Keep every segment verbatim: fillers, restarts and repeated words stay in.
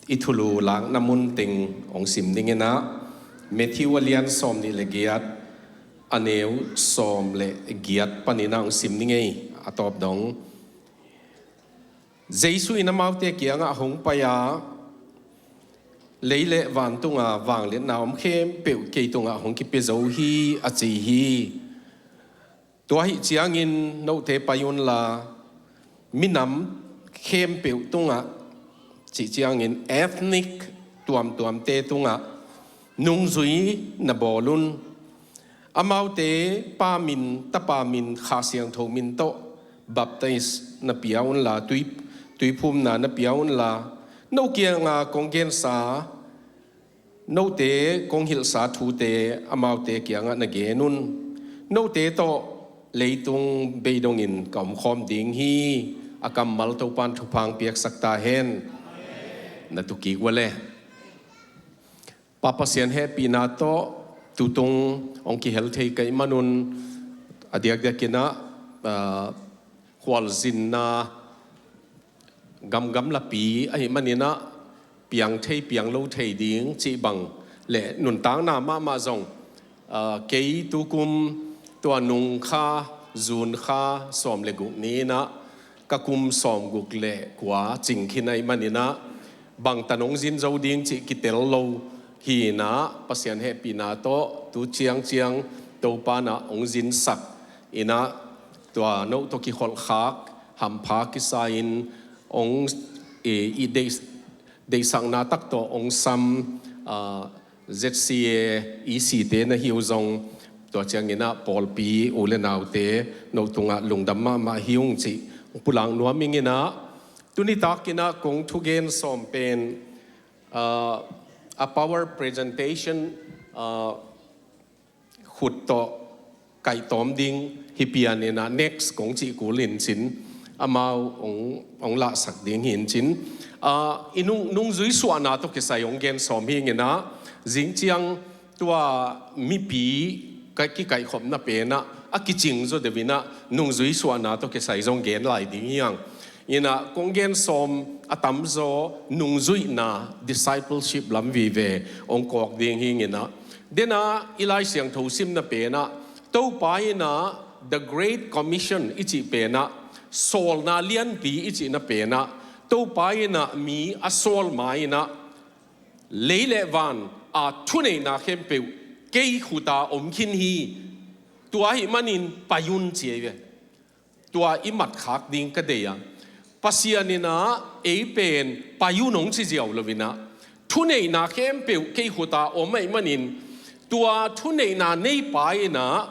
I thulu lakna mun teng hong sim ning inah, Matthew a lian sawm nih le giat, a neu sawm le giat paninah hong sim ning ei. A tawp dong, Jesu in amaute kiangah hong pai a, "Lei le vantunga vangliatna om khempeuh kei tungah hong kipia zo hi," a ci hi. "Tua ahih ciangin note pai unla, minam khempeuh tungah," cih ciangin ethnic tuamtuamte tungah nungzui na bawl un. Amaute Pa min, Tapa min, Kha Siangtho min tawh baptize na pia unla, tui, tuiphumna na pia unla, no kianga kong gensa, note kong hilhsa thute amaute kiangah na gen un. Note tawh leitung bei dongin ka omkhawm ding hi. A kammal Topan thupha piaksak ta hen. Na tu kik ua le. Pa Pasian hehpihna tawh tutung hong kihel thei ka hih manun, a diakdiakinah, ah, khualzinna gamgam lapi ahih maninah, piang thei piang lo thei ding cih bang le nuntakna mahmah zong, ah, kei tukum tua nung kha, June kha sawm le guk ni inah ka kum sawm guk le kua cing khin ahih maninah, bangtan hong zin zo ding cih kitel lo hi inah, Pasian hehpihna tawh tu ciangciang Topa inah hong zinsak inah, tua no tawh kikholhkhak hampha kisa-in hong, eh, i deih, deihsakna tak tawh hong sam, ah, Z C A E C te na hi uh zong, tua cianginah pawlpi u le naute no tungah lungdam mahmah hi ung cih hong pulak nuam ing inah, tuni takinah kong thugen sawm pen, ah, a power presentation, ah, khut tawh kaihtawm ding hi pian inah, next kong cih kul in cin, amau hong, hong lahsak ding hi in cin. Ah, i nung, nungzui suahna tawh kisai hong gen sawm hi ing inah, zing ciang tua mipi ka kikaihkhopna penah a kicing zaw deuh inah nungzui suahna tawh kisai zong gen lai ding hi ang. Inah kong gen sawm a tamzaw nungzuihna, discipleship lam vive hong kawk ding hi ing inah, denah i Lai Siangtho simna penah Topa inah the Great Commission i cih penah, sawlna lianpi i cihna penah, Topa inah mi a sawl ma inah, "Lei le van a thuneihna khempeuh kei khuta om khin hi. Tua ahih manin pai un," ci ei ve. Tua i matkhak ding ka dei a, Pasian inah ei pen pai un hong ci ziau lo inah, "Thuneihna khempeuh kei khuta om ahih manin, tua thuneihna neipa inah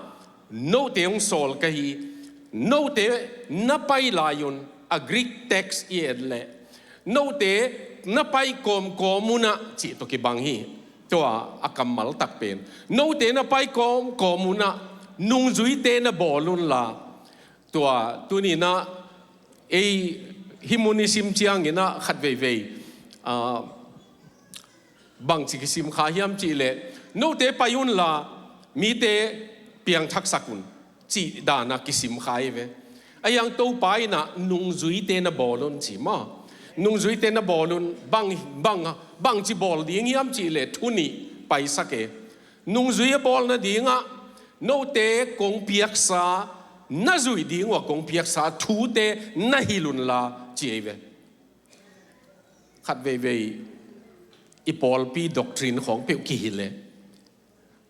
note hong sawl ka hi. Note na pai lai un," a Greek text i et leh, "Note na pai kawmkawm unah," cih tawh kibang hi. Tua a kammal tak pen, "Note na pai kawmkawm unah nungzuite na bawl unla." Tua tuninah ei hih mun i sim cianginah khat veivei, ah, bangci kisim kha hiam cihleh, "Note pai unla mite piangthaksak un," cih danah kisim kha hi ve. Ahi hang Topa inah, "Nungzuite na bawl un," ci maw. "Nungzuite na bawl un," bang, bang, bangci bawl ding hiam cihleh thu nih paisak e. Nungzui a bawl nadingah, "Note kong piaksa, na zuih ding uh a kong piaksa thute na hilh unla," ci ei ve. Khat veivei i pawlpi doctrine khawng peuh kihilh e.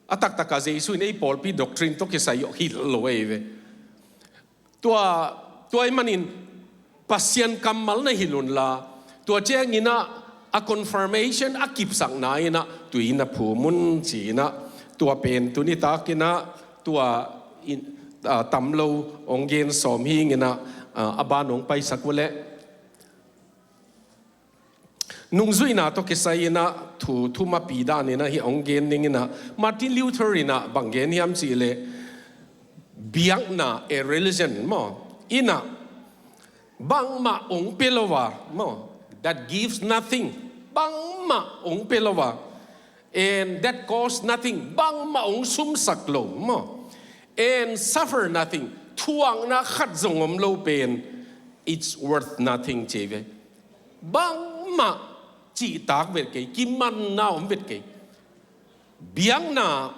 A taktakah Jesu in ei pawlpi doctrine tawh kisai awh hilh lo ei ve. Tua, tua ahih manin Pasian kammal na hilh unla, tua cianginah a confirmation a kipsakna inah tui na phum un ci inah, tua pen tuni takinah tua in, ah, tam lo hong gen sawm hi ing inah, ah, a ban hong paisak uh leh. Nungzuihna tawh kisai inah thu, thumapi dan inah hih hong gen ning inah, Martin Luther inah bang gen hiam cihleh, biakna, a religion maw, inah bangmah hong pia lo a maw, that gives nothing, bangmah hong pia lo a, and that costs nothing, bangmah hong sumsak lo maw, and suffer nothing, thuakna khat zong om lo pen, it's worth nothing ci ei ve. Bangmah cihtak vet kei, kimanna om vet kei. Biakna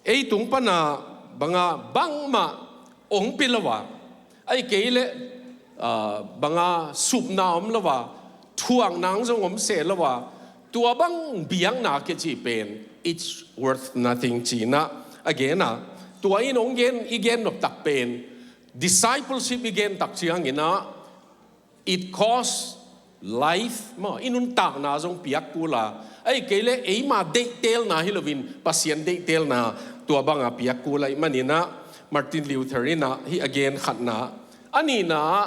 ei tung pana banga bangmah ong pia lo a, ahih kei leh, ah, banga supna om lo a, thuakna zong om seh lo a, tua bang biakna kici pen, it's worth nothing ci-in ah a gen a. Tua in ong gen, i gen nop tak pen, discipleship i gen tak ciangin ah, it costs life, maw, i nuntakna zong piak kul a, ahih kei leh eima deihtelna hi loin Pasian deihtelna tua banga piak kul ahih manin ah, Martin Luther in ah hih a gen khatna. A nihna ah,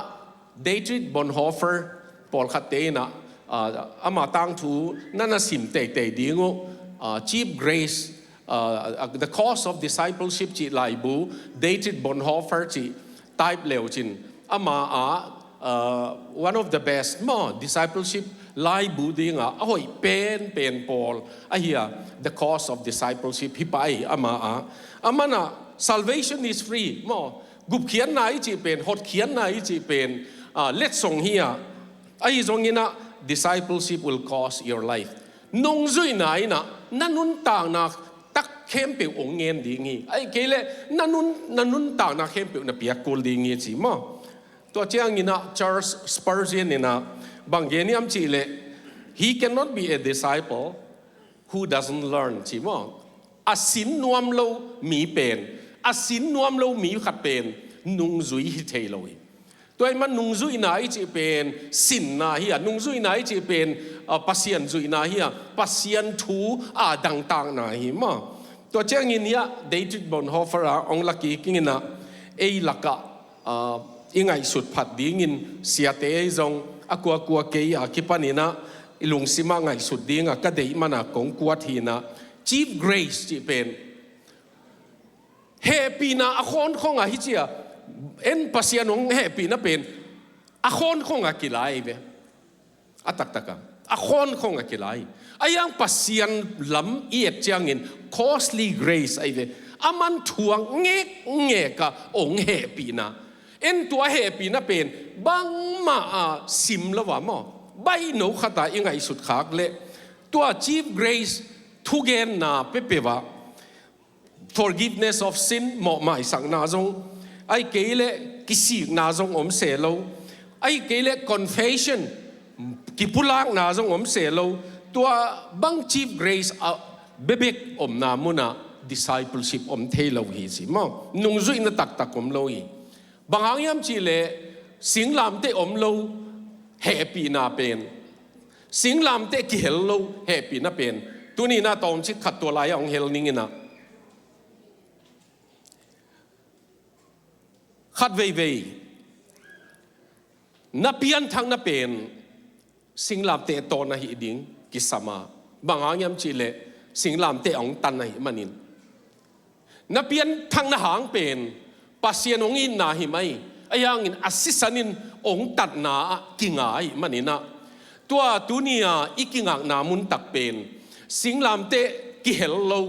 Dietrich Bonhoeffer, pawlkhatte in ah, ah, ama tangthu na na sim teitei ding uh, ah, Cheap Grace, ah, The Cost of Discipleship cih laibu, Dietrich Bonhoeffer cih type le uh cin, ama ah, ah, one of the best, maw, discipleship laibu ding a a hoih penpen pawl ahi a, The Cost of Discipleship hi pah hi ama ah. Aman ah, salvation is free, maw, gupkhiatna i cih pen, hotkhiatna i cih pen, ah, letsong hi a, ahi zongin ah, discipleship will cost your life. Nungzuihna in ah na nuntakna tak khempeuh ong ngen ding hi. Ahih kei leh na nun, na nuntakna khempeuh na piak kul ding hi ci, maw. Tua ciangin ah Charles Spurgeon in ah bang gen hiam cih leh, "He cannot be a disciple who doesn't learn," ci, maw. A sin nuam lo mi pen, a sin nuam lo mi khat pen nungzui hi thei lo hi. Tua ahih man nungzuihna i cih pen sinna hi a, nungzuihna i cih pen, ah, Pasian zuihna hi a, Pasian thu a dangtakna hi, maw. Tua ciangin hiah Dietrich Bonhoeffer ah ong la kik ing in ah, ei lakah, ah, i ngaihsut phat dingin siate ei zong a kuakua kei a kipanin ah i lungsim ah ngaihsut ding a ka deih man a kong kuat hi in ah, Cheap Grace cih pen, hehpihna a khawnkhong a hi ci a, en, Pasian ong hehpihna pen a khawnkhong a kilai ve. A taktak a, a khawnkhong a kilai. Ahi zongin Pasian lam i et ciangin costly grace ahi ve. Aman thuak ngekngek a ong hehpihna. En, tua hehpihna pen bangmah a sim lo a, maw, baihno khat a i ngaihsut khak leh, tua Cheap Grace thugenna peuhpeuh ah, forgiveness of sin, mawhmaisakna zong, ahih kei leh kisikna zong om seh lo, ahih kei leh confession, kipulakna zong om seh lo, tua bang Cheap Grace a bekbek omna mun ah discipleship om thei lo hi ci, maw. Nungzuihna taktak om lo hi. Bang hang hiam cih leh singlamteh om lo hehpihna pen, singlamteh kihel lo hehpihna pen, tuni in ah tawmcik khat tua lai ah ong hel ning in ah, khat veivei na pianthakna pen singlamteh tawn ahih ding kisam a, bang hang hiam cih leh singlamteh a ong tan ahih manin. Na pianthakna hang pen Pasian ong itna hi mai, ahi zongin a sisan in ong tatna ah kinga ahih manin ah, tua tuni a i kingakna mun tak pen singlamteh kihel lo,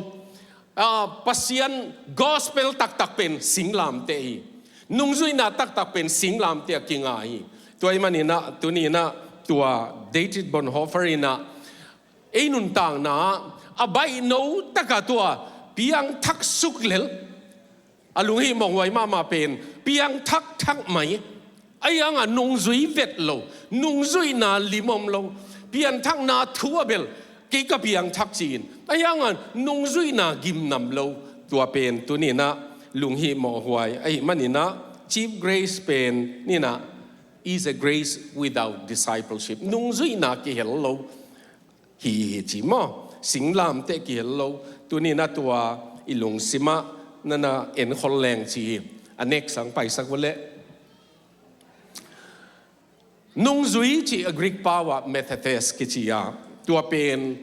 ah, Pasian gospel taktak pen singlamteh hi. Nungzuihna taktak pen singlamteh a kinga hi. Tua ahih manin ah, tuni in ah, tua Dietrich Bonhoeffer in ah, ei nuntakna ah a baihno tak a tua piangthak suk lel, a lunghimawhhuai mahmah pen piangthak thak mai. Ahi zongin nungzui vet lo, nungzuihna lim om lo, pianthakna thu a bel, kei ka piangthak ci-in, ahi zongin nungzuihna gimnam lo, tua pen tuni in ah lunghimawhhuai ahih manin ah, Cheap Grace pen in ah, is a grace without discipleship. Nungzuihna kihel lo hi hi ci, maw. Singlamteh kihel lo. Tuni in ah tua i lungsim ah na na enkhol leng ci hi. A next ah ong paisak uh leh, nungzui cih a Greek pau ah methetes kici a, tua pen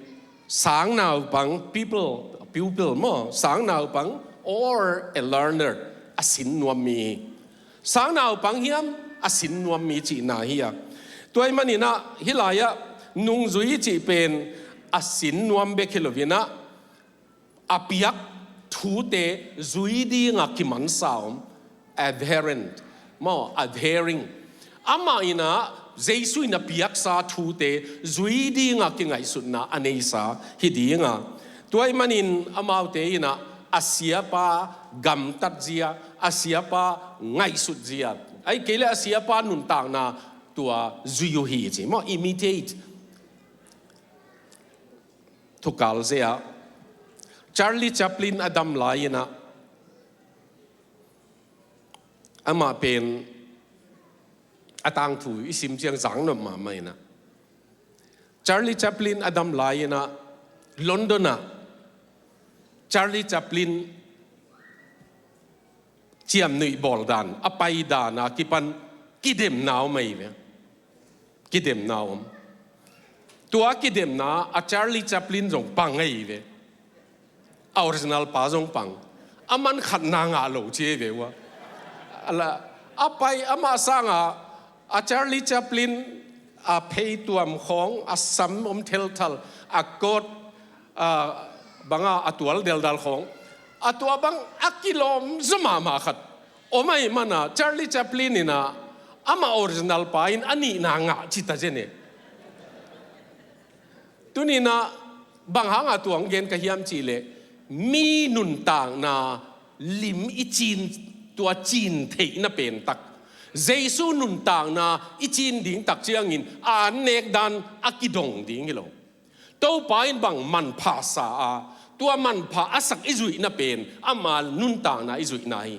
sangnaupang, pupil, pupil, maw, sangnaupang, or a learner, a sin nuam mi. Sangnaupang hiam, a sin nuam mi cihna hi a. Tua ahih manin ah, hih lai ah nungzui cih pen a sin nuam bek hi lo in ah, a piak thute zui ding a kimansa om, adherent, maw, adhering. Amah in ah Jesu in a piaksa thute zui dinga kingaihsutna a neisa hi dinga, tua ahih manin amaute in ah a siapa gamtatzia, a siapa ngaihsutzia, ahih kei leh a siapa nuntakna tua zui uh hi ci maw, imitate. Thukal zia Charlie Chaplin a dam lai-in ah, amah pen a tangthu i sim ciang zang nop mahmah in ah, Charlie Chaplin a dam lai-in ah London ah Charlie Chaplin ciamnuih bawl dan, a pai dan a kipan kidemna om ahi ve. Kidemna om. Tua kidemna a Charlie Chaplin zong pang ahi ve. A original pa zong pang. A man khatna ngah lo ci ahi ve uh a. A la, a pai amah sanga a Charlie Chaplin a pheituam khawng, a sam om thelthal, a coat, a, banga a tual deldal khawng, a tua bang a kilawm zaw mahmah khat om ahih mana Charlie Chaplin in ah amah original pa in a nihna ngah ci ta zen e. Tuni-in ah bang hanga tua hong gen ka hiam cih leh, mi nuntakna lim i cin, tua cin theihna pen tak, Jesu nuntakna i cin ding tak ciangin a annek dan a kidong ding hi lo. Topa in bang manpha sa a, tua manpha a sak i zuihna pen ama nuntakna i zuihna hi.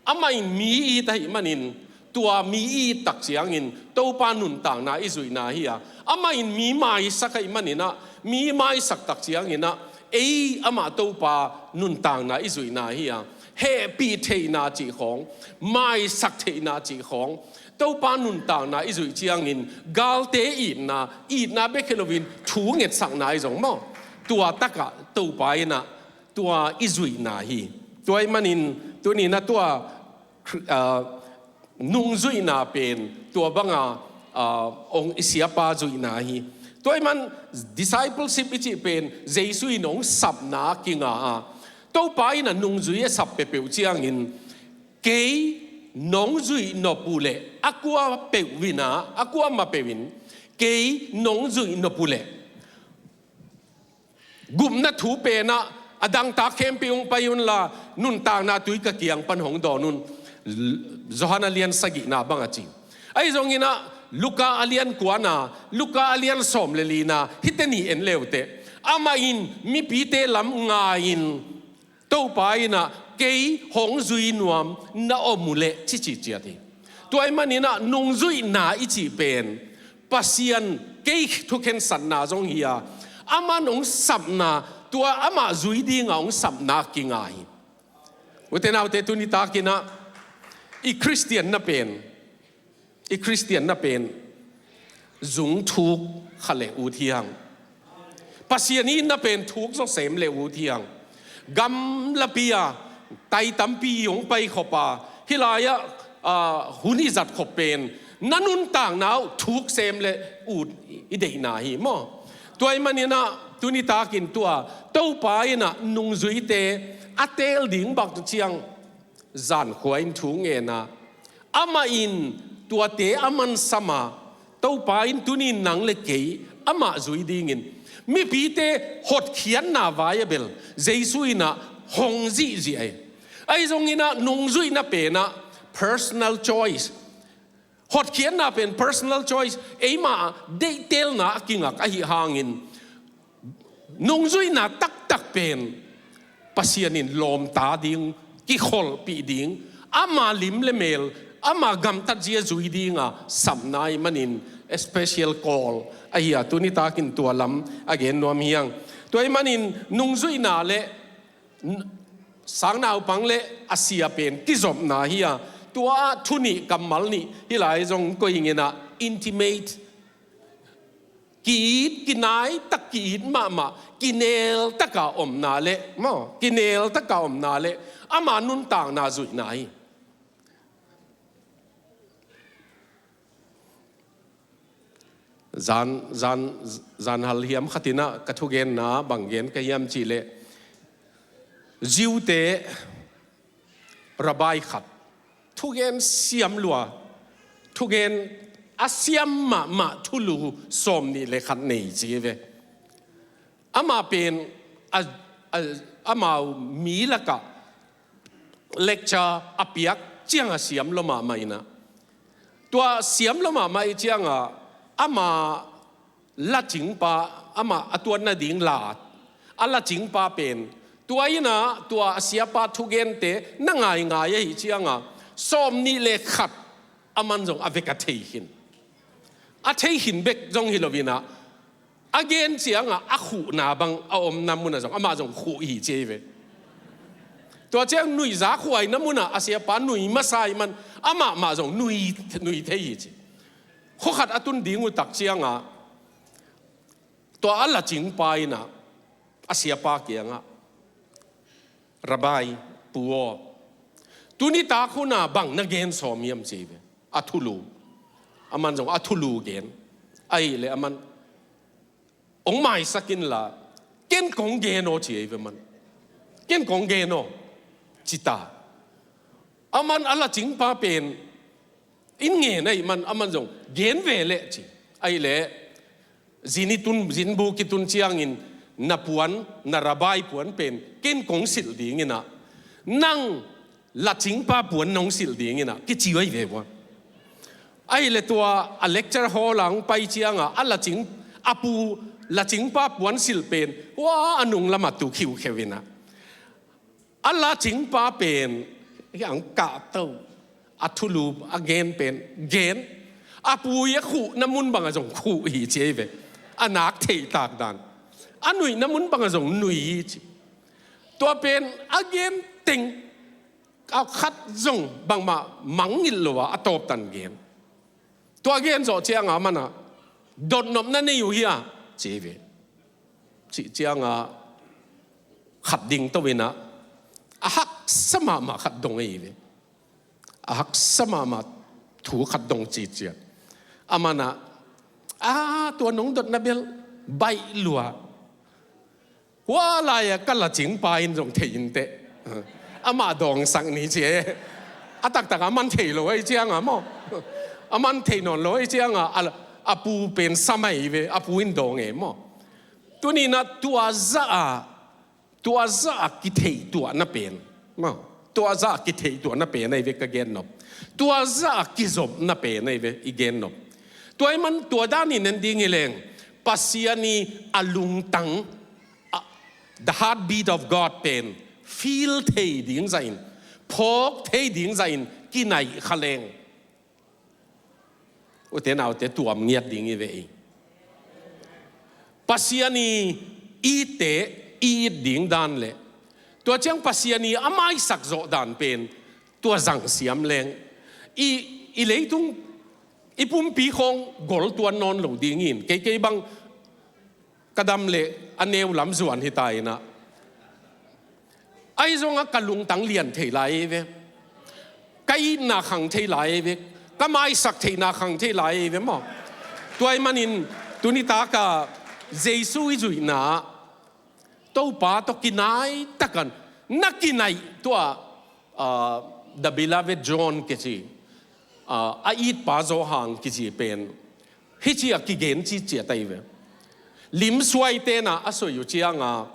Amah in mi i it ahih manin tua mi i it tak ciangin Topa nuntakna i zuihna hi a, amah in mi maisak ahih manin ah mi maisak tak ciangin ah ei amah Topa nuntakna i zuihna hi a, hehpih theihna cih khawng, maisak theihna cih khawng, Topa nuntakna i zuih ciangin galte itna, itna bek hi loin thu ngetsakna i zong maw, tua takah Topa in ah tua i zuihna hi. Tua ahih manin tuni-in ah tua, ah, nungzuihna pen tua banga, ah, hong i siapa zuihna hi. Tua ahih man discipleship i cih pen Jesu in hong sapna kinga a, Topa in ah nungzui a sap peuhpeuh ciangin, kei nong zuih nop uh leh a kua peuh in ah, a kua mah peuh in kei nong zuih nop uh leh, gupna thu pen ah a dangtak khempeuh hong pai unla, nuntakna tui ka kiang pan hong dawn un. Johan a lian sagihna bang a ci. Ahi zongin ah Luka a lian kuana, Luka a lian sawm le lina, hihte nih en le uh teh. Amah in mipite lam ngai-in, Topa in ah kei hong zui nuam na om uh leh ci ci ciat hi. Tua ahih manin ah nungzuihna i cih pen Pasian kei thukhensatna zong hi a, aman hong sapna, tua amah zui dinga hong sapna kinga hi. Ute naute, tuni takin ah i Khristianna pen, i Khristianna pen zung thuk kha le ut hi hang. Pasian itna pen thuk zawsem le ut hi hang. Gamlapi a tai tampi hong pai khop a, hih lai-ah, ah, hun i zat khop pen na nuntakna uh thuksem le ut i deihna hi maw. Tua ahih manin ah tuni takin tua Topa in ah nungzuite a teel ding bang ciang zankhua in thu ngen a, amah in tuate a mansam a, Topa in tuni nang le kei amah zui dingin mipite hotkhiatna vai a bel Jesu in ah hong zihziah hi. Ahi zongin ah nungzuihna pen ah personal choice. Hotkhiatna pen personal choice, eima deihtelna a kingak ahih hangin, nungzuihna taktak pen Pasian in lawmta ding, kikholhpih ding, ama lim le mel, ama gamtatzia zui dinga sapna ahih manin special call ahi a, tuni takin tua lam a gen nuam hi hang. Tua ahih manin nungzuihna le n-, sangnaupang le a sia pen kizopna hi a, tua ah thu nih kammal nih hih lai zong koih ing in ah, intimate, ki-it, kinai tak, ki-it mahmah, kinel taka omna le maw, kinel taka omna le ama nuntakna zuihna hi. Zan, zan, zan hal hiam khat in ah ka thugenna bang gen ka hiam cih leh, Jew-te rabbi khat, thugen siam lua, thugen a siam mahmah thulu sawm nih le khat nei ci ve. Amah pen a, a, amau mi lakah lecture a piak ciang a siam lua mahmah inah, tua siam lua mahmah ih ciangah ama lacingpa, amah a tuat nading la a lacingpa pen tua inah tua a siapa thugente na ngaingai ahih ciangah sawm nih le khat aman zong a vek a thei khin. A thei khin bek zong hi lo inah a gen ciangah a khuhna bang a omna munah zong amah zong khuh hi ci ei ve. Tua ciang nuihza khuaina munah a siapa nui masa ih man amah mah zong nui, nui thei hi ci. Khuakhat a tun ding uh tak ciangah tua a lacingpa inah a siapa kiangah, Rabbi, Pu aw, tuni tak hunah bang na gen sawm hiam ci ei ve. A thulu, aman zong a thulu gen. Ahih leh aman, hong maisak inla, ken kong gen aw ci ei ve man. Ken kong gen aw ci ta. Aman a lacingpa pen in ngen ahih man aman zong gen ve leh ci. Ahih leh zin i tun, zinbuk i tun ciangin na puan, na Rabbi puan pen ken kong silh ding inah, nang lacingpa puan nong silh ding inah kici uh ahi ve ua. Ahih leh tua a lecture hall ah hong pai ciangah a lacing, a pu lacingpa puan silh pen hua a nung lamah tu khiukheu inah, a lacingpa pen hong kahto, a thulu a gen pen gen, a pu ih a khuhna mun bangah zong khuh hi ci ei ve. A nak theihtak dan, a nuihna mun bangah zong nui hi ci. Tua pen a gen teng a khat zong bangmah mangngilh lo a, a tawptan gen. Tua gen zawh ciangah aman ah, dotnop na nei uh hia ci ei ve. Cih ciangah khat dingto inah, a haksa mahmah khat dong ei ve. A haksa mahmah thu khat dong ci ciat. Aman ah, a, tua nong dotna bel baih lua. Hua lai-ah ka lacingpa in zong thei inteh. Amah dawngsak ni ci e. A taktak aman thei lo ahih ciangah maw, aman thei nawn lo ahih ciangah a, a pu pen sam ahi ve, a pu in dawng e maw. Tuni inah tua zah ah, tua zah ah kitheihtuahna pen maw, tua zah ah kitheihtuahna pen ahi ve ka gennop. Tua zah ah kizopna pen ahi ve i gennop. Tua ahih man tua danin en ding hi leng, Pasian ih a lungtang, a, the heartbeat of God pen feel thei ding zahin, phawk thei ding zahin kinaih kha leng, ute naute, tuam ngiat ding hi ve ei. Pasian ih itte i it ding dan le tua ciang Pasian ih a maisak zawh dan pen tua zangsiam leng i, i leitung, i pumpi khawng gol tuan nawn lo ding in, kei kei bang ka dam leh a neu lam zuan hi ta inah, ahi zongah ka lungtang lian thei lai ei ve, ka itna khang thei lai ei ve, ka maisak theihna khang thei lai ei ve maw. Tua ahih manin tuni takah Jesu i zuihna, Topa tawh kinai takin na kinaih tua, ah, the beloved John kici, ah, a itpa Johan kici pen hih ci a kigen ciciat ahi ve. Limsuai tenah a soi uh ciangah,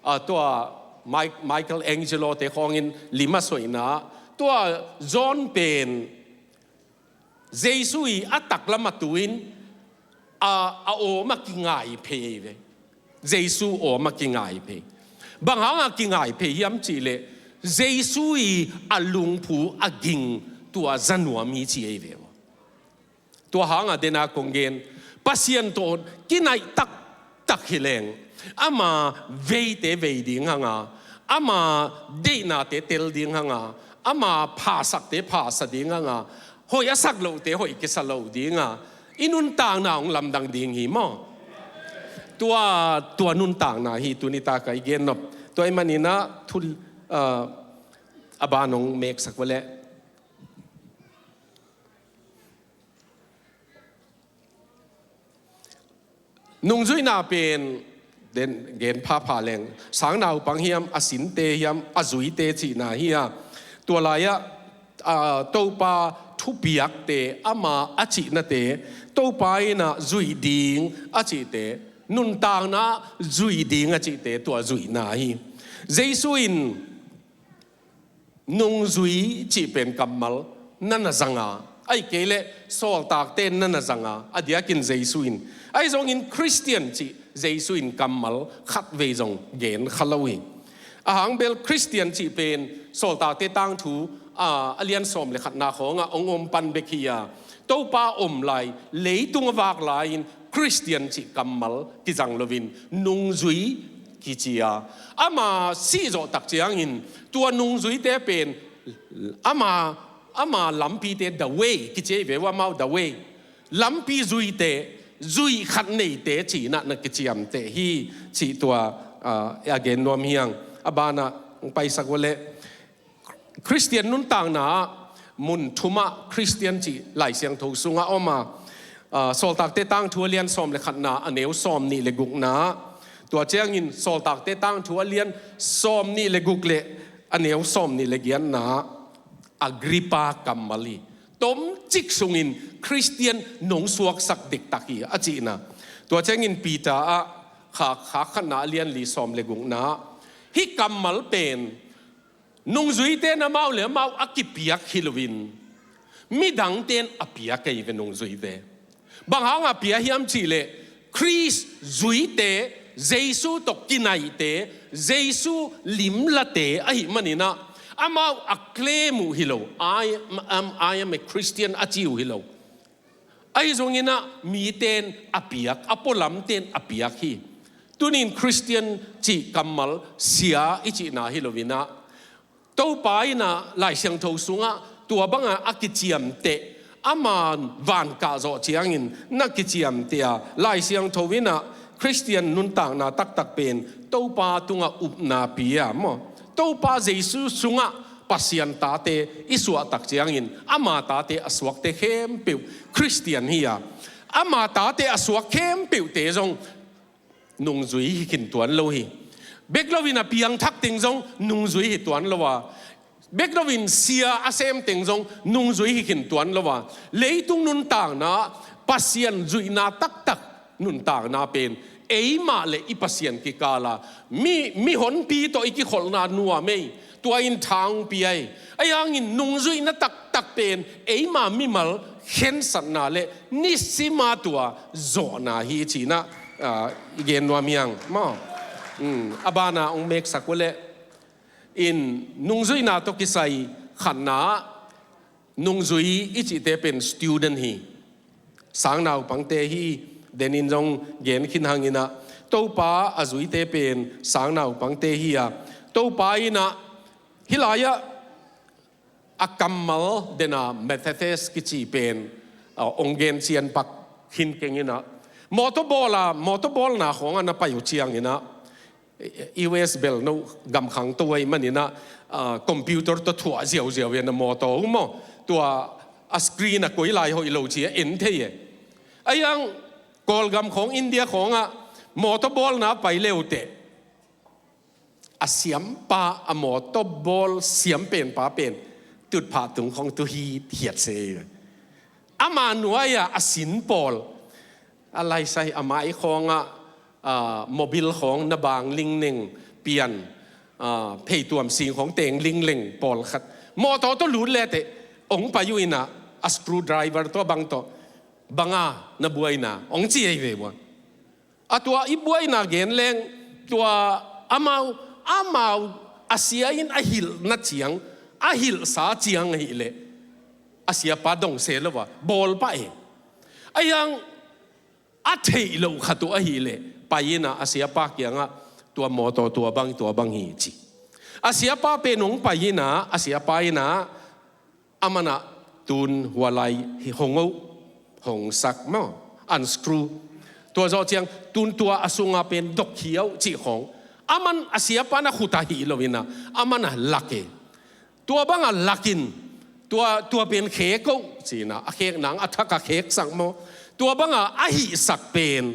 ah, tua Mike, Michelangelo te khawngin lim a soihna, tua John pen Jesu ih a taklam a tu in a, a awm a kingai phei ahi ve. Jesu awm a kingai phei. Bang hangah kingai phei hiam cihleh, Jesu ih a lungphu a ging tua za nuam hi ci ahi ve. Tua hangah dena kong gen, Pasian tawh kinaih taktak hi leng, ama veite vei ding hanga, ama deihnate tel ding hanga, ama phasakte phasa ding hanga, hoih a sak lohte hoih kisa lo dinga i nuntakna hong lamdang ding hi maw. Tua, tua nuntakna hi tuni takah i gennop. Tua ahih maninah thu, ah, a ban hong meksak vua leh. Nungzuihna pen den gen phapha leng, sangnaupang hiam, a sinte hiam, a zuite cihna hi a. Tua lai-ah, ah, Topa thupiakte, ama a cihnate, Topa in ah zuih ding a cihte, nuntakna zuih ding a cihte, tua zuihna hi. Jesu in nungzui cih pen kammal na na zanga, ahih kei leh sawltakte na na zanga, a diakin Jesu in. Ahi zongin Khristian cih Jesu in kammal khatvei zong gen kha lo hi. A hang bel Khristian cih pen Sawltakte Tangthu, a, a lian sawm le khatna khawngah hong om pan bek hi a, Topa om lai, leitung a vak lai-in Khristian cih kammal kizang loin nungzui kici a, ama sih zawh tak ciangin tua nungzuite pen ama, ama lampite, the way kici hi ve uh, amau the way, lampi zuite, zuih khat neite ci-in ah na kiciamteh hi, cih tua, ah, a gen nuam hi hang. A banah hong paisak uh leh, Khristian nuntakna ah mun thumah Khristian cih Lai Siangtho sungah om a, ah, Sawltakte Tangthu a lian sawm le khatna, a neu sawm nih le gukna, tua ciangin Sawltakte Tangthu a lian sawm nih le guk le a neu sawm nih le giatna, Agrippa kammal hi. Tomcik sungin Khristian nong suaksak dektak hi, a cihna. Tua ciangin Peter ah, kha, kha khatna a lian li sawm le gukna, hih kammal pen nungzuite in amau le amau a kipiak hi loin, midangte in a piak ahi ve nungzuite. Bang hanga pia hiam cih leh, Khrist zuite, Jesu tawh kinaihte, Jesu limlate ahih manin ah, amau a claim uh hi lo, "I am, I am a Christian," a ci uh hi lo. Ahi zongin ah mite in a piak, a pualamte in a piak hi. Tuni in Khristian cih kammal sia i cihna hi loin ah, Topa in ah Lai Siangtho sungah tua banga a kiciamteh, ama van kah zawh ciangin na kiciamteh a, Lai Siangtho in ah Khristian nuntakna taktak pen Topa tungah upna pia maw? Topa Jesu sungah Pasian tate i suahtak ciangin ama tate a suakte khempeuh Khristian hi a, ama tate a suak khempeuhte zong nungzui hi khin tuan lo hi. Bek loin a piangthak teng zong nungzui hi tuan lo a, bek loin sia a sem teng zong nungzui hi khin tuan lo a, leitung nuntakna, Pasian zuihna taktak nuntakna pen eimah le i Pasian kikal a, mi, mihonpi tawh i kikholhna nuam ei, tua in tha hong pia hi. Ahi hangin nungzuihna taktak pen eima mimal khensatna le nisima tua zawhna hi ci-in ah, ah, i gen nuam hi hang maw? Um, a bana hong meksak uh leh, in nungzuihna tawh kisai khatna ah, nungzui i cihte pen student hi. Sangnaupangte hi, denin zong gen khin hangin ah, Topa a zuite pen sangnaupangte hi a, Topa in ah, hih lai-ah a kammal den a methetes kici pen, ah, hong gen cian pak khin keng in ah, mawtaw bawl a, mawtaw bawlna khawngah na pai uh ciangin ah, U S bel no gam khangto ahih manin ah, ah, computer tawh thuah ziauziau in a mawtaw uh maw, tua a screen a koi lai hoih lo ci a en thei e. Ahi hang Kawlgam khawng, India khawngah mawtaw bawlna pai le uh teh, a siampa, a mawtaw bawl siam penpa pen tutphah tung khawng tu hi hiat se. Ama nuai-ah a sin pawl, a laisai a mai khawngah, ah, mobil khawng na bang lingneng pian, ah, pheituam sing khawng teng lingleng pawlkhat mawtaw tawh lut le teh, hong pai uh in ah, a screwdriver tawh bang tawh, "Banga na buaina?" hong ci ahi ve uh a. A tua i buaina gen leng, tua amau, amau a sia in a hilhna ciang, a hilhsa ciang ahih leh, a siapa dong se lo a, bawl pah e. Ahi hang a theih loh khat uh ahih leh, pai in ah a siapa kiangah, "Tua mawtaw tua bang, tua bang hi," ci. A siapa pen hong pai in ah, a siapa in ah, "Aman ah tun hua lai hi hong oh, hong sak maw, unscrew. Tua zawh ciang tun tua a sunga pen dok hi oh," cih khawng. Aman a siapa na khut ah hih loin ah, aman a lak e. "Tua bang a lak in, tua, tua pen khek oh," ci-in ah, a khek nang a thak a kheksak maw. Tua bang a a hihsak pen,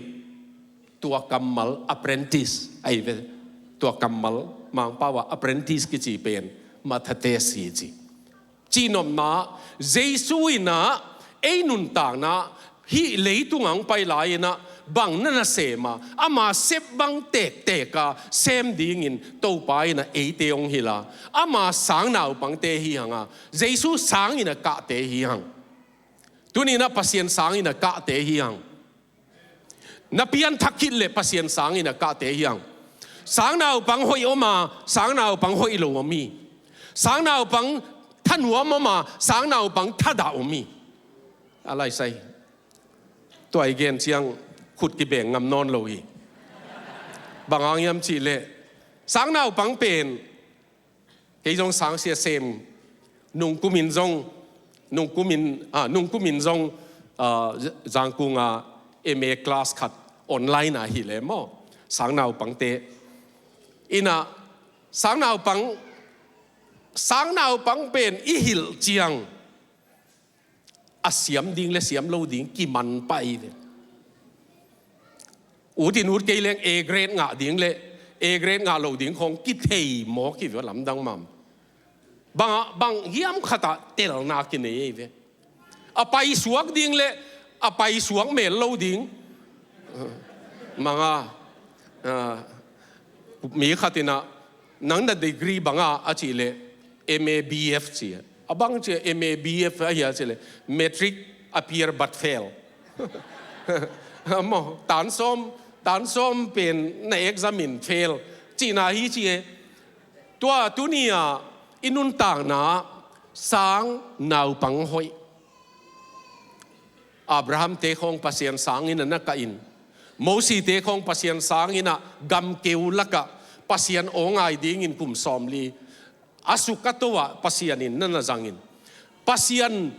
tua kammal apprentice ahi ve. Tua kammal Mangpau ah apprentice kici pen methetes hi ci. Cihnopna, Jesu in ah ei nuntakna hih leitung ah hong pai lai-in ah bang na na sem a, ama sep bang tektek a sem dingin Topa in ah eite hong hilh a, ama sangnaupangte hi hang a, Jesu sangin a kahte hi hang. Tuni-in ah Pasian sangin a kahte hi hang. Na pianthak khit leh Pasian sangin a kahte hi hang. Sangnaupang hoih om a, sangnaupang hoih lo om hi. Sangnaupang thanuam om a, sangnaupang thadah om hi. A laisai. Tua i gen ciang khut kibeng ngam nawn lo hi. Bang hang hiam cih leh, sangnaupang pen, kei zong sangsia sem, nungkumin zong, nungkumin, ah, nungkumin zong, ah, Zangkung ah M A class khat online ah hilh leh maw, sangnaupangte. In ah, sangnaupang, sangnaupang pen i hilh ciang a siam ding leh siam lo ding kiman pah hi ve. Ut in ut kei leng A grade ngah ding leh A grade ngah lo ding khawng kithei mawk hi ve, lamdang mahmah. Bang, bang hiam khat ah telna kinei hi ve. A paisuak ding leh a paisuak mel lo ding. Mang a, ah, mi khat in ah, nang na degree bang a, a cih leh M A B F ci a. A bang ci a M A B F a hia cih leh, matric appear but fail. Maw, tan sawm, tan sawm pen na exam in fail cihna hi ci e. Tua tuni-a i nuntakna sangnaupang hoih. Abraham-te khawng Pasian sangin a na kah in, Mosi-te khawng Pasian sangin a gamkeu lakah Pasian aw ngai dingin kum sawmli a suk a to ah Pasian in na na zangin, Pasian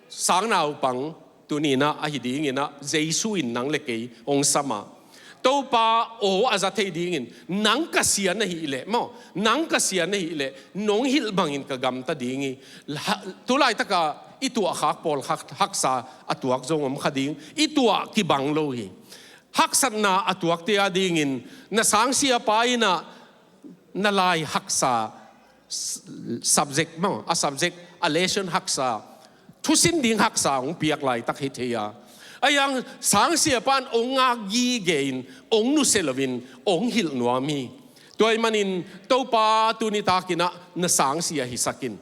sangnaupang tuni-in ah ahi dingin ah Jesu in nang leh kei hong sam a, Topa aw a za thei dingin nang Kha Sian ahih leh maw, nang Kha Sian ahih leh nong hilh bangin ka gamta ding hi. Ha, tu laitaka i tuahkhak pawl hak, haksa a tuak zong om kha ding, i tuah kibang lo hi. Haksatna a tuakte adingin na sangsiapa in ah na lai haksa s-, subject maw, a subject, a lesson haksa, thusin ding haksa hong piak laitak hi thei a. Ahi hang sangsiapa in hong ngak gige-in, hong nusia loin hong hilh nuam hi. Tua ahih manin Topa tuni takin ah na sangsia hisak in.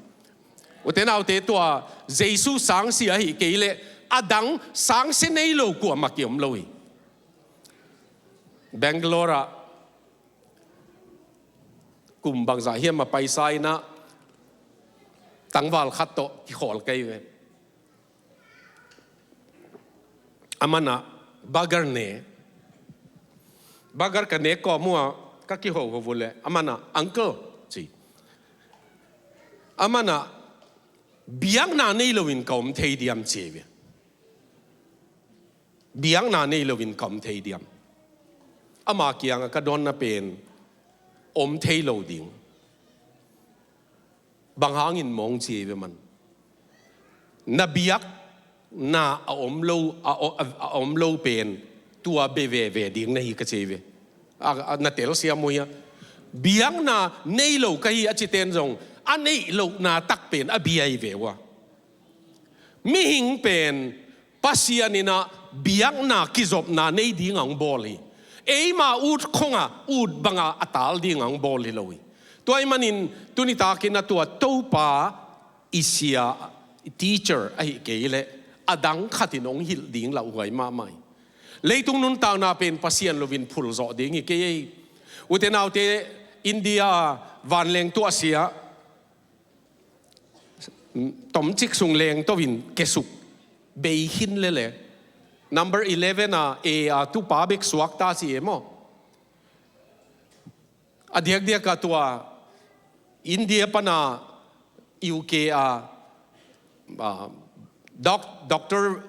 Ute naute, tua Jesu sangsia ahih kei leh a dang sangsia nei lo kuamah kiom lo hi. Bangalore ah kum bangzah hiam a paisa in ah tangval khat tawh kikhawl ka hi ve. Aman ah burger ne. Burger ka nek kawm uh a ka kihoho uh leh aman ah, "Uncle," ci. Aman ah, "Biakna nei loin ka om thei diam?" ci ve. "Biakna nei loin ka om thei diam?" Ama kiangah ka dawnna pen, "Om thei lo ding." "Bang hangin maw?" ci ve man. "Na biakna a om lo, a, a, a om lo pen tua bia veve ding na hi," ka ci ve. "A, a, na telsiam uh hia?" "Biakna nei lo ka hi," a citen zong a neih lohna tak pen a bia hi ve uh a. Mihing pen Pasian in ah biakna kizopna nei ding a hong bawl hi. Eima ut khong a ut banga a tal ding a hong bawl hi lo hi. Tua ahih manin tuni takin ah tua Topa i sia, i teacher ahih kei leh a dang khatin hong hilh ding lauhuai mahmah hi. Leitung nuntakna pen Pasian loin phulzawh ding hi kei ei. Ute naute, India vanleng tuahsia, tomcik sung lengto in kesuk bei khin lele. Number eleven a, A a tupa bek suakta ci e maw. A diakdiak a tua India pana U K a, a, doc-, doctor,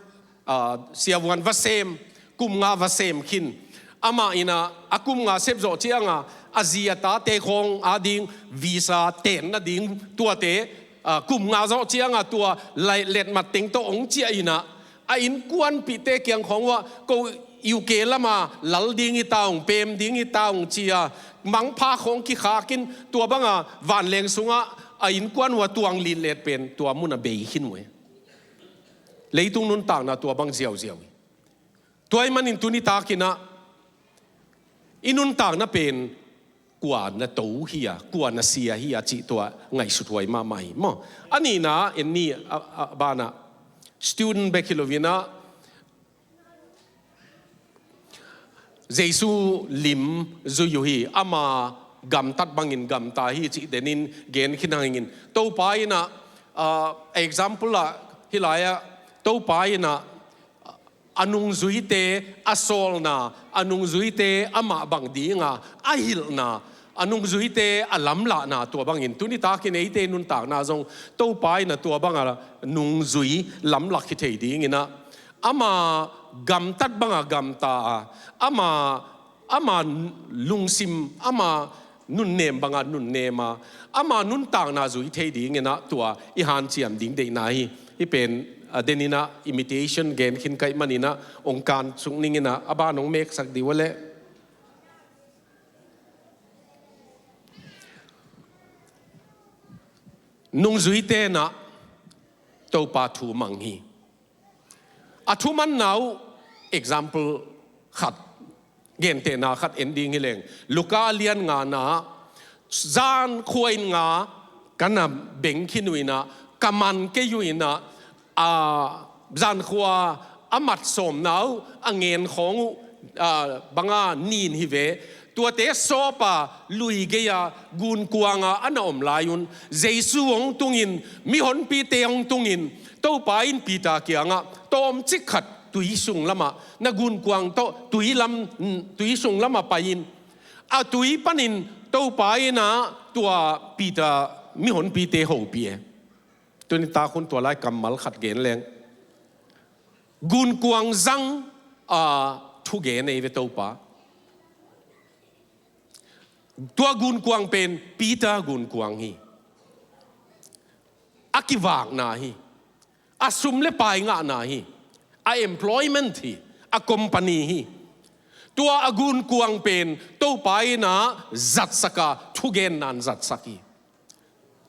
a, siavuan va sem, kum nga va sem khin. Amah in ah a kum nga sep zawh cianga a zi a tate khawng ading visa tenna ding tuate, a, kum nga zawh cianga tua lai letmat teng tawh hong ciah in ah, a innkuanpihte kiang khawng uah, "Ko U K lama lal ding hi ta ung, pem ding hi ta ung," ci a, mangpha khawng kikhakin tua banga vanleng sungah a innkuan uh a tuang litlet pen tua mun a bei khin uh e. Leitung nuntakna tua bang ziauziau hi. Tua ahih manin tuni takin ah i nuntakna pen kua na to hi a, kua na sia hi a cih tua ngaihsut huai mahmah hi maw. A nihna en ni a, a, banah student bek hi loin ah Jesu lim zui uh hi, ama gamtat bangin gamta hi cih denin gen khin hangin Topa in ah, ah, example ah hih lai-ah Topa in ah a nungzuite a sawlna, a nungzuite amah bang dinga a hilhna, a nungzuite a lamlahna tua bangin tuni takin eite nuntakna zong Topa in ah tua banga nungzui lamlak hi thei dingin ah ama gamtat banga gamta a, ama, ama lungsim, ama nunnem banga nunnem a, ama nuntakna zui thei dingin ah tua i hanciam ding deihna hi. Hih pen a denin ah imitation gen khin ka hih manin ah ong kan suk ningin ah a ban ong meksak dih uh leh. Nungzuite in ah Topa thu mang hi. A thumanna uh example khat, gentehna khat en ding hi leng, Luka a lian ngana ah zan khua in nga ka na beng khin uh in ah, ka man kei uh in ah, a, zan khua a mat sawmna uh a ngen khawng uh, a, banga nin hi ve. Tuate sawpa lui gei-a gunkuanga a na om lai un Jesu hong tungin, mihonpite hong tungin, Topa in Peter kiangah tawmcik khat tui sung lamah, na gunkuang tawh tui lam, tui sung lamah pai in, a tui panin Topa in ah tua Peter mihonpite hopih e. Tuni tak hun tua lai kammal khat gen leng, gunkuang zang a thugen ei ve Topa. Tua gunkuang pen Peter gunkuang hi. A kivakna hi. A sum le pai ngahna hi. A employment hi. A company hi. Tua a gunkuang pen Topa in ah zatsak a, thugenna in zatsak hi.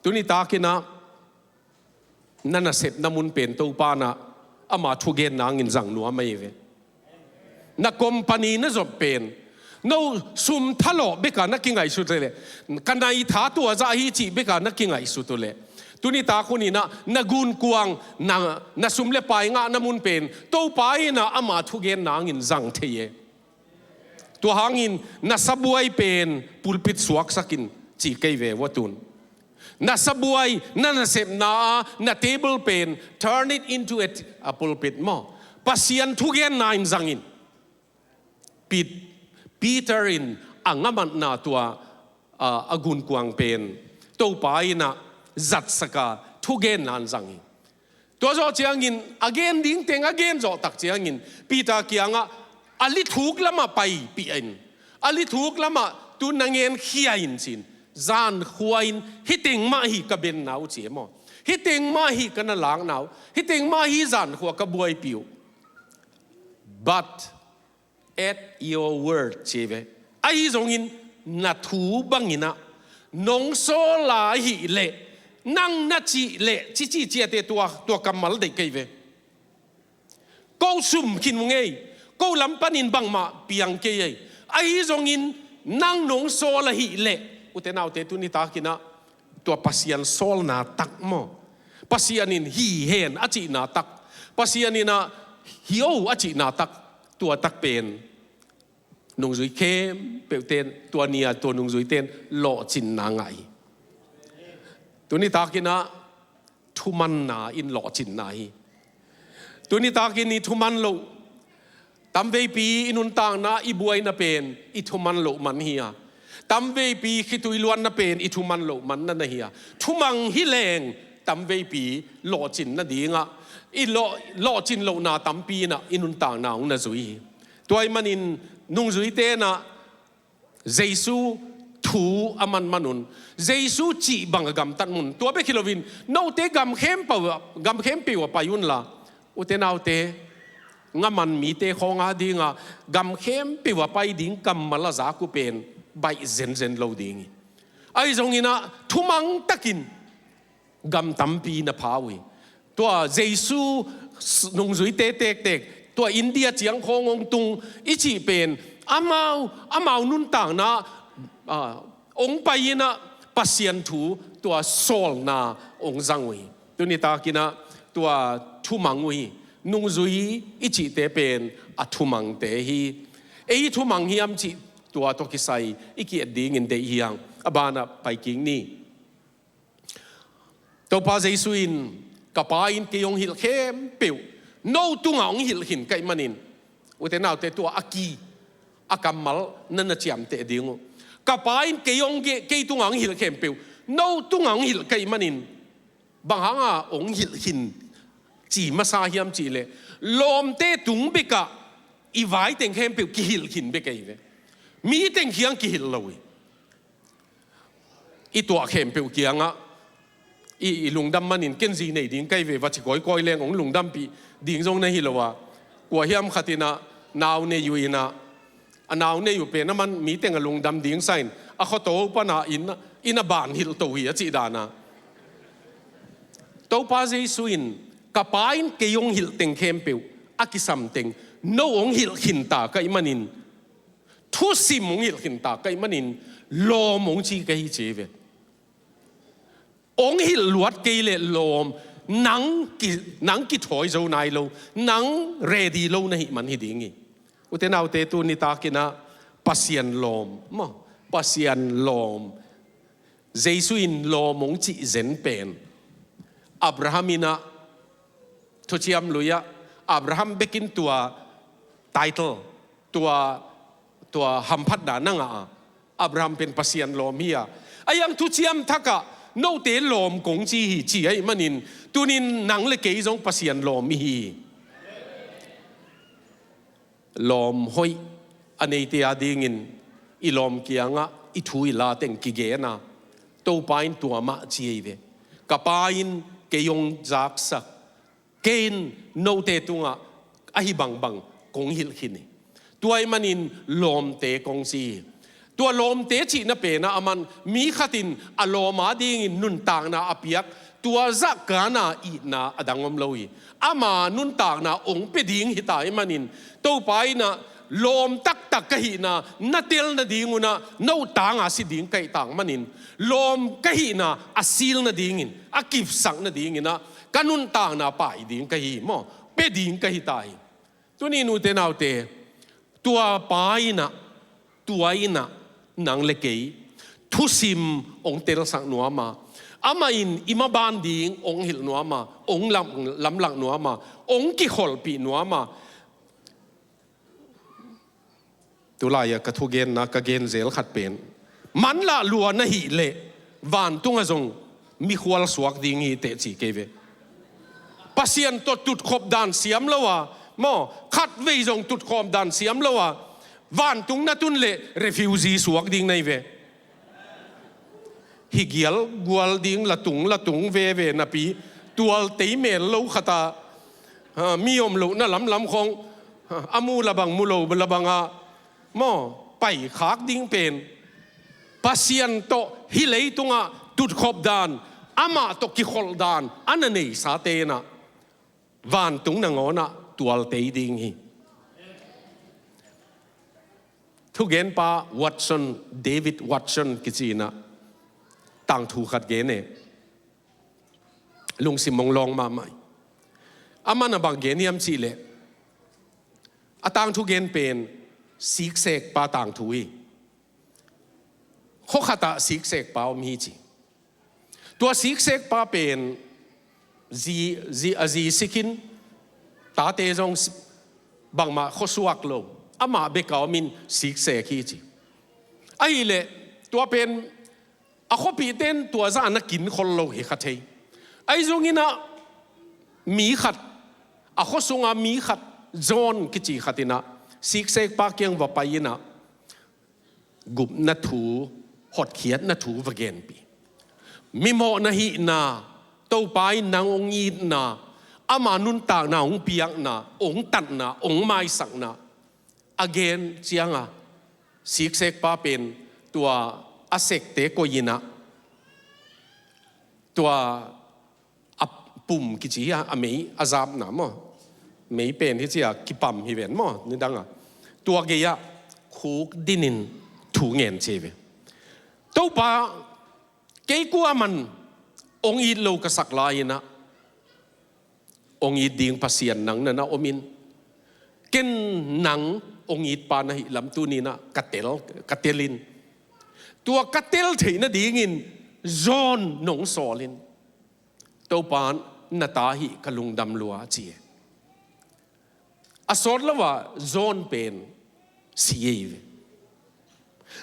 Tuni takin ah na nasepna mun pen Topa in ah ama thugenna hangin zang nuam ahi ve. Na company na zop pen, no sum thalawh beka na kingaihsut uh leh, ka nai tha tua zah hi cih beka na kingaihsut uh leh, tuni tak hun in ah na gunkuang, na, na sum le pai ngahna mun pen Topa in ah ama thugenna hangin zang thei e. Tua hangin na sabuai pen pulpit suaksak in ci kei ve ua tun. Na sabuai, na nasepna a, na table pen, turn it into a, a pulpit maw. Pasian thugenna in zang in. Pet-, Peter in a ngamatna tua, a, a gunkuang pen Topa in ah zatsak a, thugenna in zang in. Tua zawh ciangin a gen ding teng a gen zawh tak ciangin Peter kiangah a lithuk lamah paipih in, a lithuk lamah tu na ngen khia in ci-in, zan khua in hih teng mah hi ka benna uh ci e maw. Hih teng mah hi ka na lakna uh. Hih teng mah hi zan khua ka buaipih uh. But at your word ci ve. Ahi zongin na thu bangin ah nong sawl a hih leh, nang na cih leh, cici ciate tua, tua kammal deih kei ve. Ko sum khin ung ei, ko lam panin bangmah piang kei ei. Ahi zongin nang nong sawl a hih leh, ute naute tuni takin ah tua Pasian sawlna tak maw, Pasian in hi hen a cihna tak, Pasian in ah hi o a cihna tak, tua tak pen nungzui khempeuhte in, tua ni-a tua nungzuite in lawhcinna ngah hi. Tuni takin ah thumanna in lawhcinna hi. Tuni takin i thuman loh, tamveipi i nuntakna, i buaina pen i thuman loh man hi a, tamveipi khitui luanna pen i thuman loh man na na hi a, thumang hi leng tamveipi lawhcin nadingah i lawh, lawhcin lohna tampi in ah i nuntakna hong na zui hi. Tua ahih manin nungzuite in ah Jesu thu a manman un, Jesu cih bang a gamtat mun, tua bek hi loin note gam khempeuh ah, gam khempeuh ah pai unla, ute naute, ngaman mite khawng adingah gam khempeuh ah pai ding kammal a zak uh pen baih zenzen lo ding hi. Ahi zongin ah thumang takin gam tampi na pha uh hi. Tua Jesu nungzuite tektek, tua India ciang khawng hong tung i cih pen, amau, amau nuntakna ah, hong pai in ah Pasian thu tua sawlna hong zang uh hi. Tuni takin ah tua thumang uh hi. Nungzui i cihte pen a thumangte hi. Ei thumang hiam cih tua tawh kisai i ki-et dingin deih hi hang. A banah pai kik ni. Topa Jesu in, "Ka Pa in kei hong hilh khempeuh no tungah hong hilh khin ka hih manin," ute naute, tua a ki, a kammal na na ciamteh ding uh. "Ka Pa in kei hong ge-, kei tungah hong hilh khempeuh no tungah hong hilh ka hih manin," bang hanga hong hilh khin ci masa hiam cih leh, lawmte tung bekah i vai teng khempeuh kihilh khin bek ahi ve. Mi teng kiang kihilh lo hi. I tuah khempeuh kiangah i, i lungdam manin ken zi nei ding ka hi ve, va ci kawikawi leng hong lungdampih ding zong na hi lo a, kua hiam khat in ah nau nei uh in ah, a nau nei uh pen a man mi teng a lungdam ding sa in, a khuato pana inn, inn a ban hilh to hi a cih dan a. Topa Jesu in, "Ka Pa in kei hong hilh teng khempeuh, a kisam teng no hong hilh khinta ka hih manin, thusim hong hilh khinta ka hih manin, lawm hong ci ka hi," ci hi ve. Hong hilh luat kei leh lawm, nang ki, nang kithawi zo nai lo, nang ready lo na hih man hi ding hi. Ute naute, tuni takin ah Pasian lawm maw, Pasian lawm, Jesu in lawm hong cih zen pen, Abraham in ah, Thuciam Lui ah, Abraham bekin tua title, tua, tua hamphatna na ngah a, Abraham pen Pasian lawm hi a. Ahi hang Thuciam Thak ah, "Note lawm kong ci hi," ci ahih manin, tunin nang le kei zong Pasian lawm i hi hi. Lawm hoih a neite adingin i lawm kiangah i thu i la teng kigen a, Topa in tua mah ci hi ve. "Ka Pa in kei hong zaksak, kei in note tungah ahi bangbang kong hilh khin hi. Tua ahih manin lawmte kong ci hi." Tua lawmte cihna pen ah a man, mi khat in a lawm adingin nuntakna a piak, tua zahkana itna a dang om lo hi. Ama nuntakna hong pia ding hi ta ahih manin, Topa in ah lawm taktak ka hihna na tel nading un ah, no tanga si ding ka hih tak manin, lawm ka hihna a sil nadingin, a kipsak nadingin ah, ka nuntakna pai ding ka hi hi maw, pia ding ka hi ta hi. Tuni, ute naute, tua Pa in ah, tua in ah, nang le kei thusim hong telsak nuam a, amah in i maban ding hong hilh nuam a, hong lam-, lamlak nuam a, hong kikholhpih nuam a. Tulai-ah ka thugenna ka gen zel khat pen, manlah lua na hih leh vantungah zong mikhual suak ding hi teh ci kei ve. Pasian tawh tutkhop dan siam lo a, maw, khatvei zong tutkhop dan siam lo a, vantung na tun leh refugee suak ding na hi ve. Hi gial gual ding, la tung la tung veve napi, tual tei mel lo khat ah, ha, mi om lohna lamlam khawng, ha, a mu la bang, mu lo la bang ah, maw, paikhak ding pen, Pasian tawh hih leitungah tutkhop dan, amah tawh kikholh dan a na neisate in ah, vantung nangawn ah tual tei ding hi. Thugenpa Watson, David Watson kici in ah, tangthu khat gen e. Lungsim hong lawng mahmah hi. Aman a bang gen hiam cih leh, a tangthu gen pen siksekpa tangthu hi. Khua khat ah siksekpa om hi ci. Tua siksekpa pen zi, zi, a zi sik in, tate zong si-, bangmah khuasuak lo, amah bek a om in siksek hi ci. Ahih leh tua pen a khuapihte in tua zah na kin khol lo hi kha thei. Ahi zongin ah mi khat, a khua sunga mi khat, John kici khat in ah siksekpa kiang va pai in ah, gupna thu, hotkhiatna thu va genpih. Mimawh na hihna, Topa in nang hong itna, ama nuntakna hong piakna, hong tatna, hong maisakna a gen ciangin, siksekpa pen tua a sekte koih in ah, tua pum kici hi a, a mei a zapna maw. Mei pen hi ci a kipam hi ven maw, nidang a. Tua gei-ah khuk dinin thu ngen ci hi ve. Topa, kei kuaman hong it lo ka sak lai-in ah, hong it ding Pasian nang na na om in, ken nang hong it pa na hih lam tuni-in ah ka tel, ka tel in. Tua ka tel theih nadingin John nong sawl in. Topa, na ta hih ka lungdam lua ci hi. A sawt lo-a John pen si hi ve.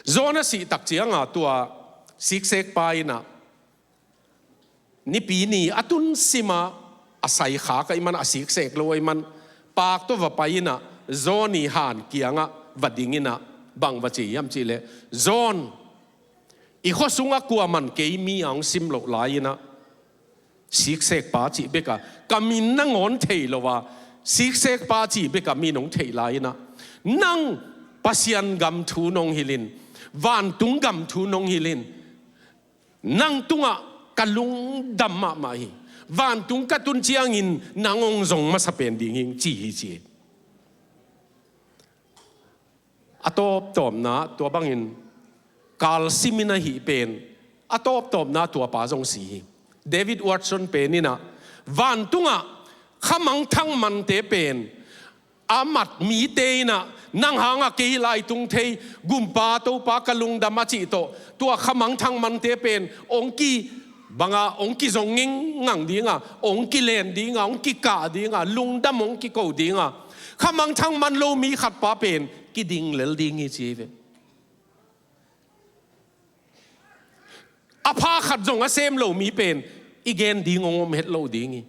John a sih tak cianga tua siksekpa in ah, nipi ni a tun sim a, a sai khak ahih man, a siksek lo ahih man, paak tawh va pai in ah, John ii han kiangah va ding in ah, bang va ci hiam cih leh, John, i khua sungah kuaman kei mi a hong sim loh lai-in ah, siksekpa cih bek a ka min nangawn thei lo a, siksekpa cih bek a min hong theih lai-in ah, nang Pasian gam thu nong hilh in, vantung gam thu nong hilh in, nang tungah ka lungdam mahmah hi. Vantung ka tun ciangin nang hong zong masa pen ding hi'ng ci hi ci hi. A tawptawpna tua bangin kalsimin ahih pen, a tawptawpna tua pa zong si hi. David Watson pen in ah, vantungah khamangthang mante pen a mat mite in ah, nang hangah kei hih lai tung thei, Gumpa Topa ka lungdam a cih tawh, tua khamangthang mante pen hong ki banga hong kizong ngengngang dinga, hong kilen dinga, hong kikah dinga, lungdam hong kiko dinga, khamangthang man lo mi khat pa pen kiding lel ding hi ci hi ve. A pha khat zong a sem lo mi pen i gen ding hong om het lo ding hi.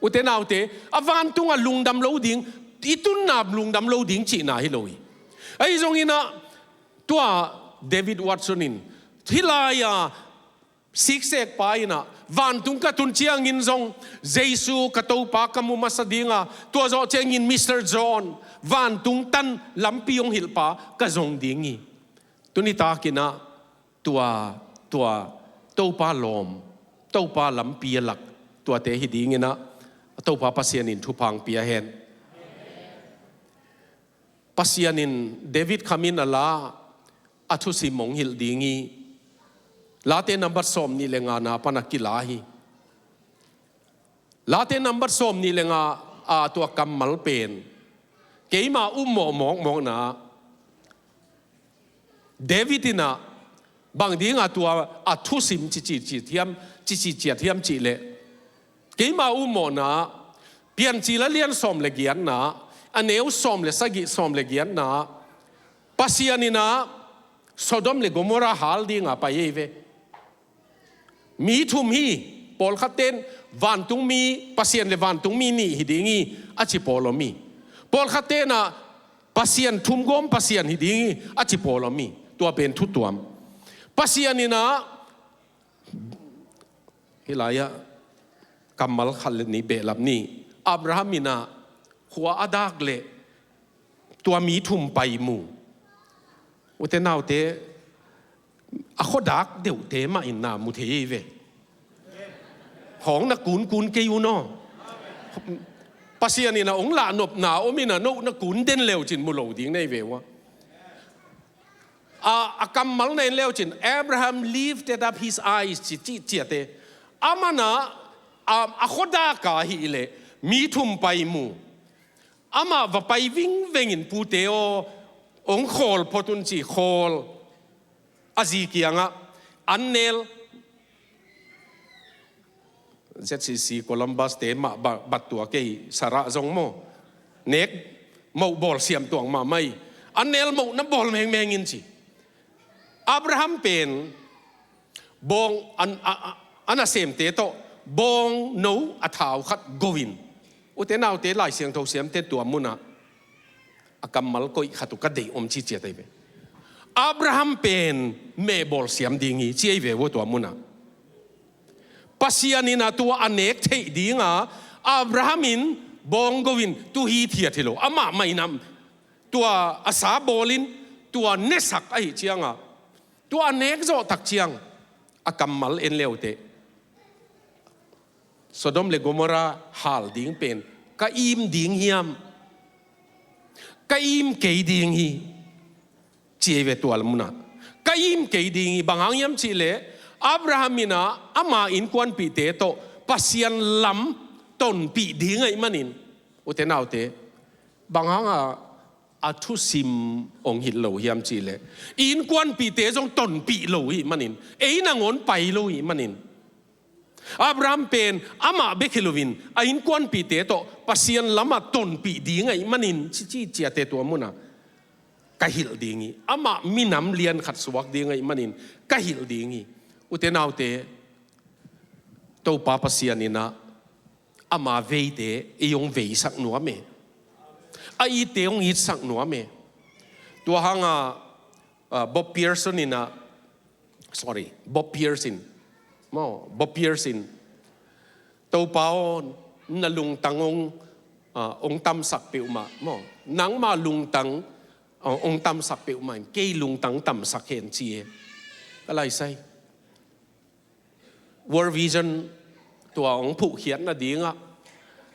Ute naute, a vantungah lungdam lo ding, i tunna lungdam lo ding cihna hi lo hi. Ahi zongin ah, tua David Watson in, hih lai-a siksekpa in ah, vantung ka tun ciangin zong Jesu ka Topa ka mu masa dinga, tua zawh ciangin Mister John, vantung tan lampi hong hilhpa ka zong ding hi. Tuni takin ah, tua, tua, Topa lawm, Topa lampi a lak, tuate hi dingin ah, Topa Pasian in thupha hong pia hen. Pasian in David khamin a la, a thusim hong hilh ding hi. Late nambat sawmnih le ngana pan a kila hi. Late nambat sawmnih le nga a tua kammal pen, keima upmawh mawkmawkna, David in ah bang dinga tua a thusim cici ciat hiam, cici ciat hiam cih leh, keima upmawhna, Piancil a lian sawm le giatna, a neu sawm le sagih, sawm le giatna, Pasian in ah Sodom le Gomorrah hal dinga pai hi ve. Mi thum hi, pawlkhatte in vantungmi, Pasian le vantungmi nih hi ding hi, a ci pawl om hi. Pawlkhatte in ah Pasian thumgawm Pasian hi ding hi, a ci pawl om hi. Tua pen thutuam. Pasian in ah, hih lai-ah kammal khat le nih behlap ni. Abraham in ah khua a dak leh tua mi thum pai mu. Ute naute, a khuadak deuhte mah in na mu thei hi ve. Hong na kunkun kei un aw. Pasian in ah hong lahnopna om in ah, no na kun den leucin mu lo ding na hi ve uh a. A, a kammal na en leucin, Abraham lifted up his eyes, ci, ci, ciate. Aman ah, a, a khuadak a hih leh mi thum pai mu. Amah va pai vingvengin, pute aw, hong khawl phot un ci, khawl. A zi kiangah an nel, Z C C Columbus te mah ba-, bat tua kei, Sarah zong maw, nek moh bawl siam tuang mahmah hi. An nel moh na bawl mengmeng in ci. Abraham pen bawng an, a, a, a nasemte tawh bawng no a thau khat go in. Ute naute, Lai Siangtho siamte tua munah a kammal koih khat uh ka deih om ci ciat ahi ve. Abraham pen mehbawl siam ding hi ci ahi ve uh a tua munah. Pasian in ah tua a nek theih dinga Abraham in bawng go in, tu hi thiat hi lo, amah mah in ah tua a sa bawl in, tua nesak ahih cianga, tua a nek zawh tak ciang a kammal en leuteh, Sodom le Gomorrah hal ding pen ka im ding hiam? Ka im kei ding hi, ci ei ve tua la munah. Ka im kei ding hi, bang hang hiam cihleh Abraham in ah ama innkuanpihte tawh Pasian lam tonpih ding ahih manin, ute naute, bang hangah a thusim hong hilh lo hiam cihleh, innkuanpihte zong tonpih lo hih manin, ei nangawn pai lo hih manin, Abraham pen amah bek hi loin a innkuanpihte tawh Pasian lamah tonpih ding ahih manin, ci, ci, ciate tua munah ka hilh ding hi. Amah minam lian khat suak ding ahih manin ka hilh ding hi. Ute naute, Topa Pasian in ah ama veite ei hong veisak nuam e. A itte hong itsak nuam e. Tua hangah, ah, Bob Pearson in ah, sorry, Bob Pearson. Maw, Bob Pearson. Topa aw, na lungtang hong, ah, hong tamsak peuhmah. Maw, nangma lungtang, ah, hong tamsak peuhmah in kei lungtang tamsak hen ci e. Ka laisai. World Vision tua hong phuhkhiat nadingah,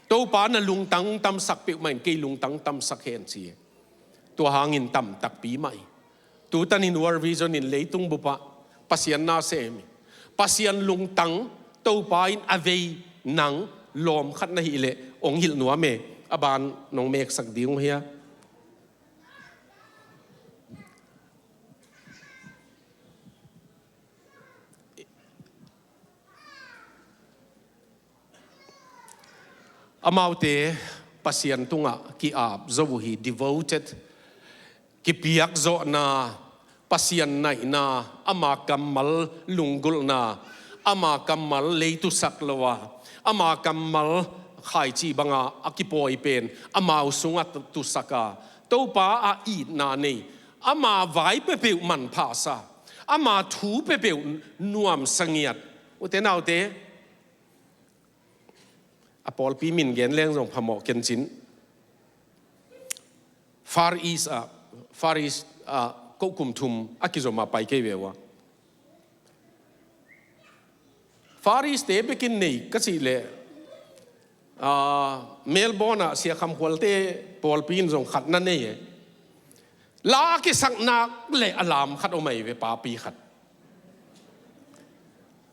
Topa na lungtang tamsak peuhmah in kei lungtang tamsak hen ci. Tua hangin tam takpi mah hi. Tutanin World Vision in leitung bupah Pasian na sem hi. Pasian lungtang Topa in a vei nang lawm khat na hih leh hong hilh nuam e. A ban nong meksak ding uh hia? Amaute Pasian tungah ki-ap zo uh hi, devoted, kipiak zawhna, Pasian naihna, ama kammal lunggulhna, ama kammal leitusak lo a, ama kammal khaici banga a kipawi pen amau sungah tu-, tusak a, Topa a itna nei, ama vai peuhpeuh manphasa, ama thu peuhpeuh nuamsa ngiat. Ute naute, a pawlpi min gen leng zong phamawh kencin. Far East ah, Far East ah, ko kum thum a kizom a pai kei ve ua. Far East te bekin nei ka cih leh, ah, Melbourne ah Sia Kham Khualte pawlpi in zong khat na nei e. La a kisak nak leh a lam khat om ahi ve, papi khat.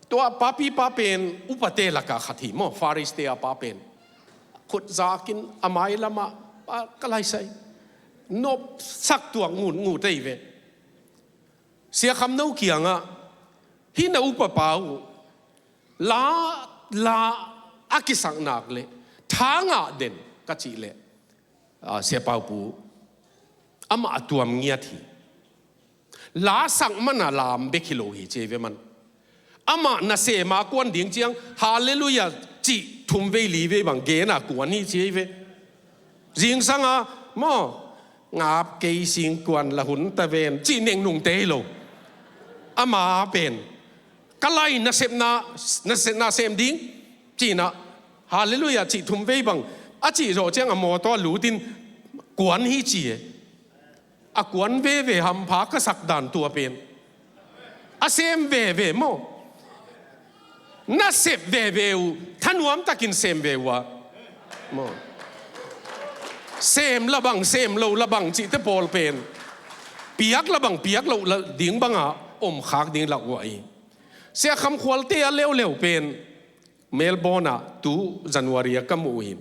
Tua papi pa pen upate lakah khat hi maw, Far East te a pa pen. Khut zakin a mai lamah, a, ka laisai, nopsak tuak ngutngut ahi ve. Sia Kham No kiangah, hih na upa pa uh, la, la a kisak nak leh tha ngah den ka cih leh, a, Sia Pau Pu, amah a tuam ngiat hi. La sak mana lam bek hi lo hi ci ei ve man. Amah nasem a kuan ding ciang, Halleluiah cih thum vei li vei bang gen a kuan hi ci ei ve. Zingsang a, maw, ngap kei singkuan la hun ta ven, cih nengnungte hi lo. Ama pen, ka lai nasepna, nasepna sem ding, cihna, Halleluiah cih thum vei bang a cih zawh ciang a mawtaw a lutin kuan hi ci e. A kuan veve hampha ka sak dan tua pen. A sem veve maw. Nasep veve uh, thanuam takin sem ve uh a. Maw. Sem la bang, sem lo la bang cihte pawl pen. Piak la bang, piak lo la ding banga om khak ding lak uh ahi. Sia Kham Khualte a leuleu pen. Melbourne ah tu January a ka muh uh hi.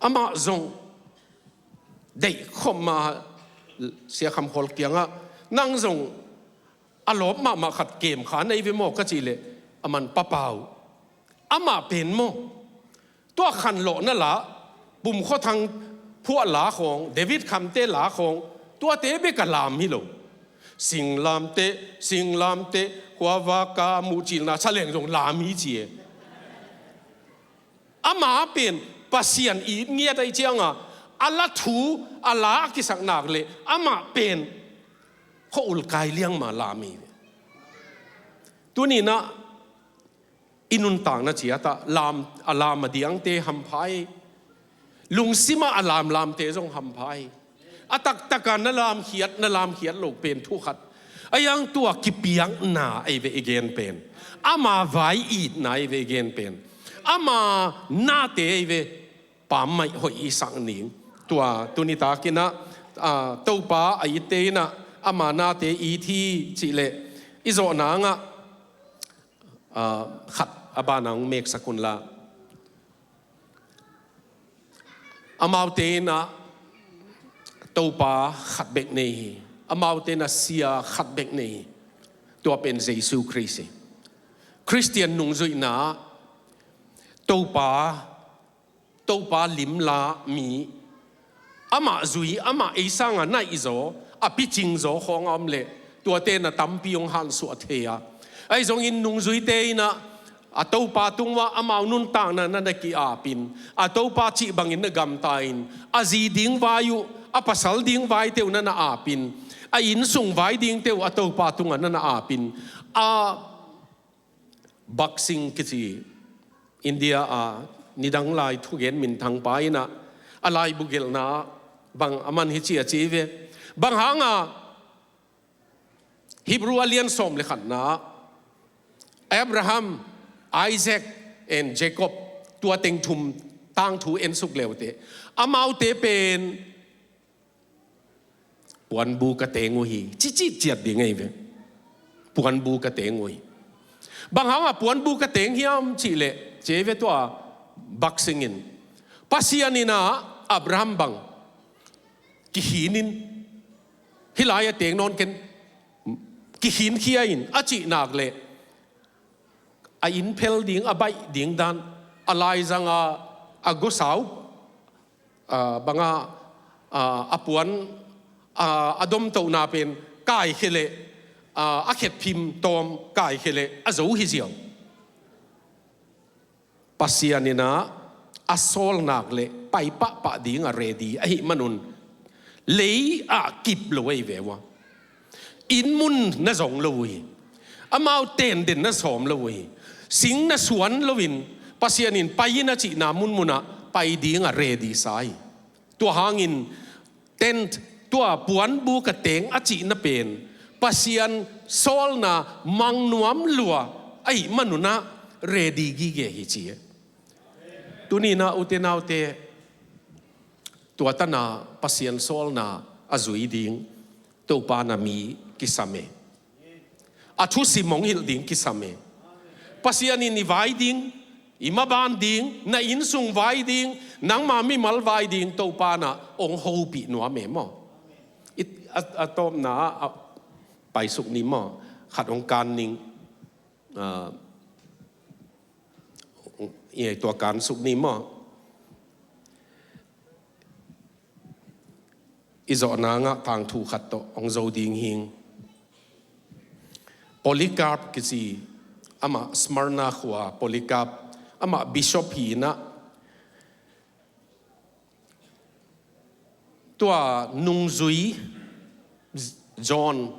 Amah zong deih khop mah, Sia Kham Khual kiangah, nang zong a lawp mahmah khat kem kha na hi ve maw ka cih leh, a man Pa Pau. Amah pen maw, tua khanlawhna la, Pum Khua Thang phuah la khawng, David Khamte la khawng, tuate bek a lam hi lo. Singlamteh, singlamteh, khuavak a muhcilhna sa leng zong lam hi ci e. Amah pen Pasian it ngiat ahih cianga, a la thu, a la a kisak nak leh amah pen khua-ul kai liang mah lam hi. Tuninah i nuntakna ciatah lam, a lam a diangte hampha hi. Lungsimah a lamlamte zong hampha hi. A taktaka na lamkhiat, na lamkhiat lo pen thu khat. A iang tua kipiakna ahi ve i gen pen. Ama vai itna ahi ve i gen pen. Ama nate ei ve, pammaih hoih i sak ning. Tua tuni takin ah, ah, Topa a itte in ah ama nate it hi cih leh i zawh nang ah, ah, khat a ban ah hong meksak un la. Amaute in ah Topa khat bek nei hi. Amaute in ah sia khat bek nei hi. Tua pen Jesu Khrist hi. Khristian nungzuihna ah Topa, Topa limla mi, amah zui, amah ei sangin a naihzaw, a picingzaw khawng a om leh, tuate in ah tampi hong hansuah thei a. Ahi zongin nungzuite in ah a Topa tungah amau nuntakna na na ki-apin, a Topa cih bangin na gamta-in, a zi ding vai uh, a pasal ding vaite uh na na apin, a innsung vai dingte uh a Topa tungah na na apin, a Bakht Singh kici India a nidang lai thugen minthang pa in ah a laibu gelhna ah bang a man hi ci a ci ve. Bang hang a Hebrew a lian sawm le khatna ah Abraham, Isaac and Jacob, tua teng thum tangthu ensuk leute, amaute pen puanbu ka teng uh hi, ci citciat ding ei ve. Puanbu ka teng uh hi. Bang hang a puanbu ka teng hiam cih leh, ci ei ve tua Bakht Singh in, Pasian in ah Abraham bang kikhin in, hih lai a teng nawn ken, kikhinkhia in a cih nak leh, a inn phel ding, a baih ding dan, a laizang a, a gosau, a, bang a, a, a puan, a, a domtohna pen kaikhia leh, a, a khetphim tawm kaikhia leh a zo hi ziau. Pasian in ah a sawl nak leh pai pahpah ding a ready ahih manun, lei ah kip lo ei ve ua. Inn mun na zong lo uh hi. Amau tenden na sawm lo uh hi. Sing na suan loin Pasian in pai in a cihna munmun ah pai ding a ready sa hi. Tua hangin tent, tua puanbu ka teng a cihna pen Pasian sawlna mang nuam lua ahih manun ah ready gige hi ci e. Tuni in ah ute naute, tua tan a Pasian sawlna a zui ding Topa in ah mi kisam e. A thusim hong hilh ding kisam e. Pasian in i vai ding, i maban ding, na innsung vai ding, nangma mimal vai ding Topa in ah hong hopih nuam e maw. I, a, a tawpna ah, a, paisuk ni maw. Khat hong kan ning, a, i tua kansuk ni maw. I zawh nang ah tangthu khat tawh hong zo ding hing. Polycarp kici, amah Smyrna khua Polycarp, amah bishop hi in ah, tua nungzui John,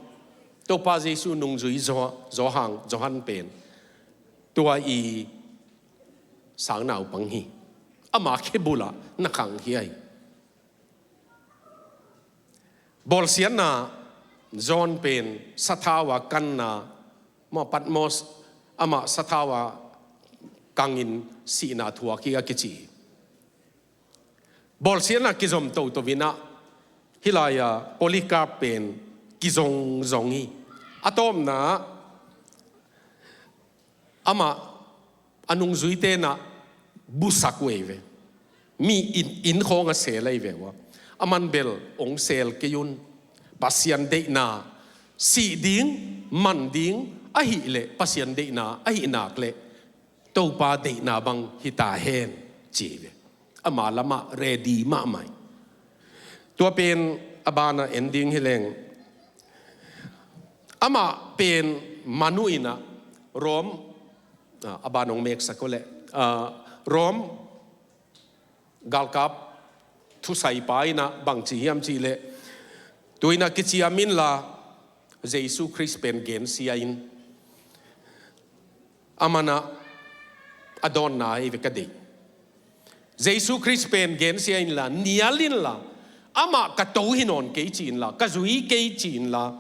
Topa Jesu nungzui Zo-, Zohang, Johan pen, tua i sangnaupang hi. Ama khebul ah na khangkhia hi. Bawlsiatna John pen sathau a kanna, maw, Patmos, amah sathau a kangin sihna thuak hi a kici hi. Bawlsiatna kizom toto in ah, hih lai-a Polycarp pen kizongzong hi. A tawpna ah, amah a nungzuite in ah busak uh ei ve. Mi inn, inn khawng a sel ei ve ua. Aman bel hong sel kei un. Pasian deihna, sih ding, man ding ahih leh Pasian deihna ahih nak leh Topa deihna bang hi ta hen, ci ei ve. Ama lamah ready mahmah hi. Tua pen a ban ah en ding hi leng, amah pen manu in ah Rom, a, a ban hong meksak uh leh, a, Rom galkap thusaipa in ah bangci hiam cih leh, tu in ah kiciam inla, Jesu Khrist pen gensia in, aman ah a dawnna ei ve ka deih. Jesu Khrist pen gensia inla, nial inla, amah ka to hi nawn kei ci inla, ka zui kei ci inla,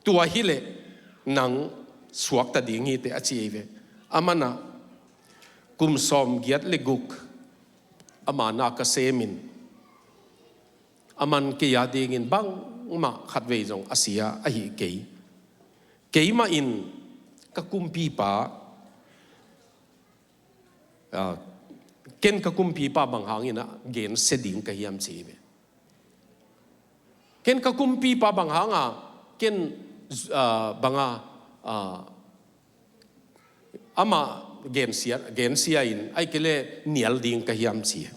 tua hi leh nang suakta ding hi teh a ci ei ve. Aman ah Kum sawmgiat le guk ama na ka semin, aman kei a dingin bangmah khatvei zong a sia ahi kei. Keimah in ka kumpipa, ah, ken ka kumpipa bang hangin ah gensia ding ka hiam ci ve. Ken ka kumpipa bang hanga, ken, ah, banga, ah, amah gensia, gensia in, ahih kei leh nial ding ka hiam ci.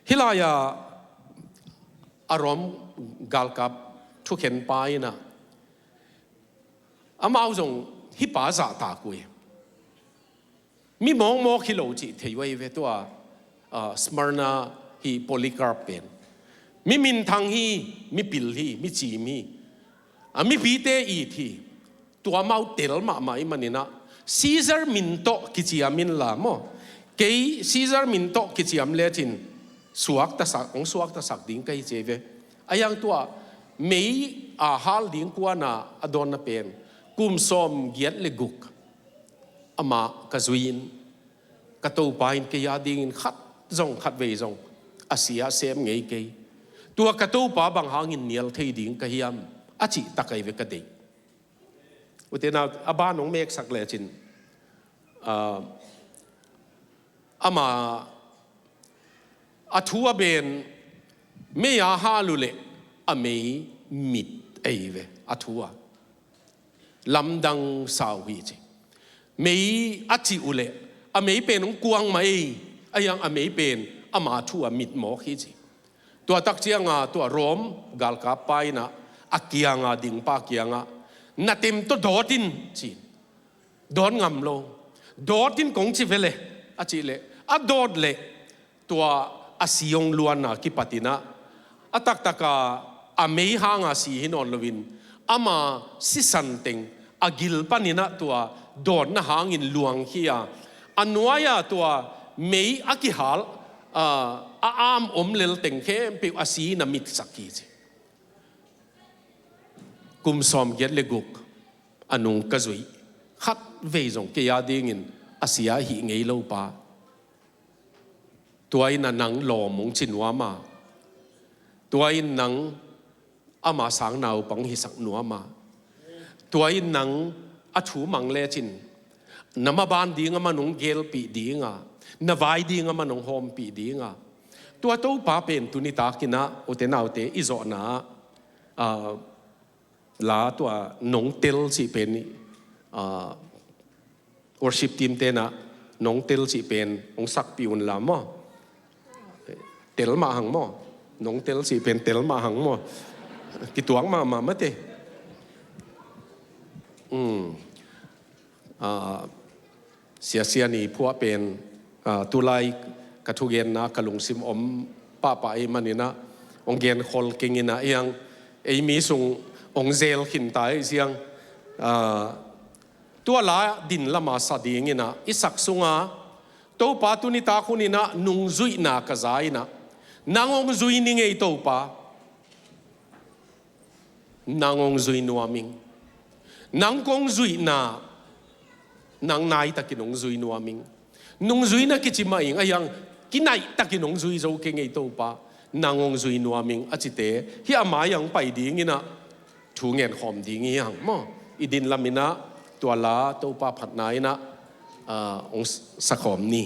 Hih lai-a a Rom galkap thukhenpa in ah, amau zong hih pa zahtak uh hi. Mi mawkmawk hi lo cih thei uh ahi ve tua, ah, Smyrna hi Polycarp pen. Mi minthang hi, mi pil hi, mi ciim hi. A mipite it hi. Tua amau tel mahmah ahih manin ah, Caesar min tawh kiciam inla maw. Kei Caesar min tawh kiciam lecin suaktasak, hong suaktasak ding ka hi ci ve. Ahi hang tua mei a hal ding kuana a dawnna pen kum sawmgiat le guk amah ka zui in, ka Topa in kei a dingin khat zong khatvei zong a sia a sem ngei kei. Tua ka Topa bang hangin nial thei ding ka hiam, a cih tak ahi ve ka deih. Ute nau, a ban hong meksak lecin, ah, ama a thu a ben, mei a hal uh leh a mei mit ahi ve a thu a. Lamdang sau hi ci. Mei a cih uh leh a mei pen hong kuang mah ei, ahi hang a mei pen ama thu a mit mawk hi ci. Tua tak cianga tua Rom galkappa in ah a kianga dingpa kiangah, na tem tawh dawt in ci. Dawt ngam lo. Dawt in kong ci ve le, a cih leh, a dawt leh tua a si hong luanna kipat in ah, a taktaka a mei hanga si hi nawn loin, ama sisan teng a gil panin ah tua dawtna hangin luang hi a, a nuai-a tua mei a kihal, ah, a am om lel teng khempeuh a si in a mitsak hi ci. Kum sawmgiat le guk a nung ka zui, khatvei zong kei a dingin a sia ahi ngei lo pa. Tua in ah nang lawm hong ci nuam a, tua in nang ama sang naupang hisak nuam a, tua in nang a thu mang lecin na maban ding aman hong gelpih ding a, na vai ding aman hong hawmpih ding a. Tua Topa pen tuni takin ah ute naute i zawhna ah, ah, la tua nong tel cih pen, ah, worship team te in ah nong tel cih pen hong sakpih un la maw. Tel mah hang maw. Nong tel cih pen tel mah hang maw. Kituak mahmah mate. Um. Ah, Sia Sian i phuah pen, ah, tulai ka thugenna ka lungsim om pahpah ahih manin ah hong genkhol keng in ah, hiang ei mi sung hong zel khin ta hi siang. Ah, tua la din lama sa ding in ah i sak sunga Topa tuni tak hun in ah nungzuihna ka za in ah, nang hong zui ning ei Topa. Nang hong zui nuam ing. Nang kong zuihna, nang naitakin hong zui nuam ing. Nungzuihna kici mah ing, ahi hang kinaihtakin hong zui zo keng ei Topa. Nang hong zui nuam ing a cite hih a mai-ah hong pai ding in ah thu ngen khawm ding hi hang maw. I din lam in ah tua la Topa phatna in ah, ah, hong sakhawm ni.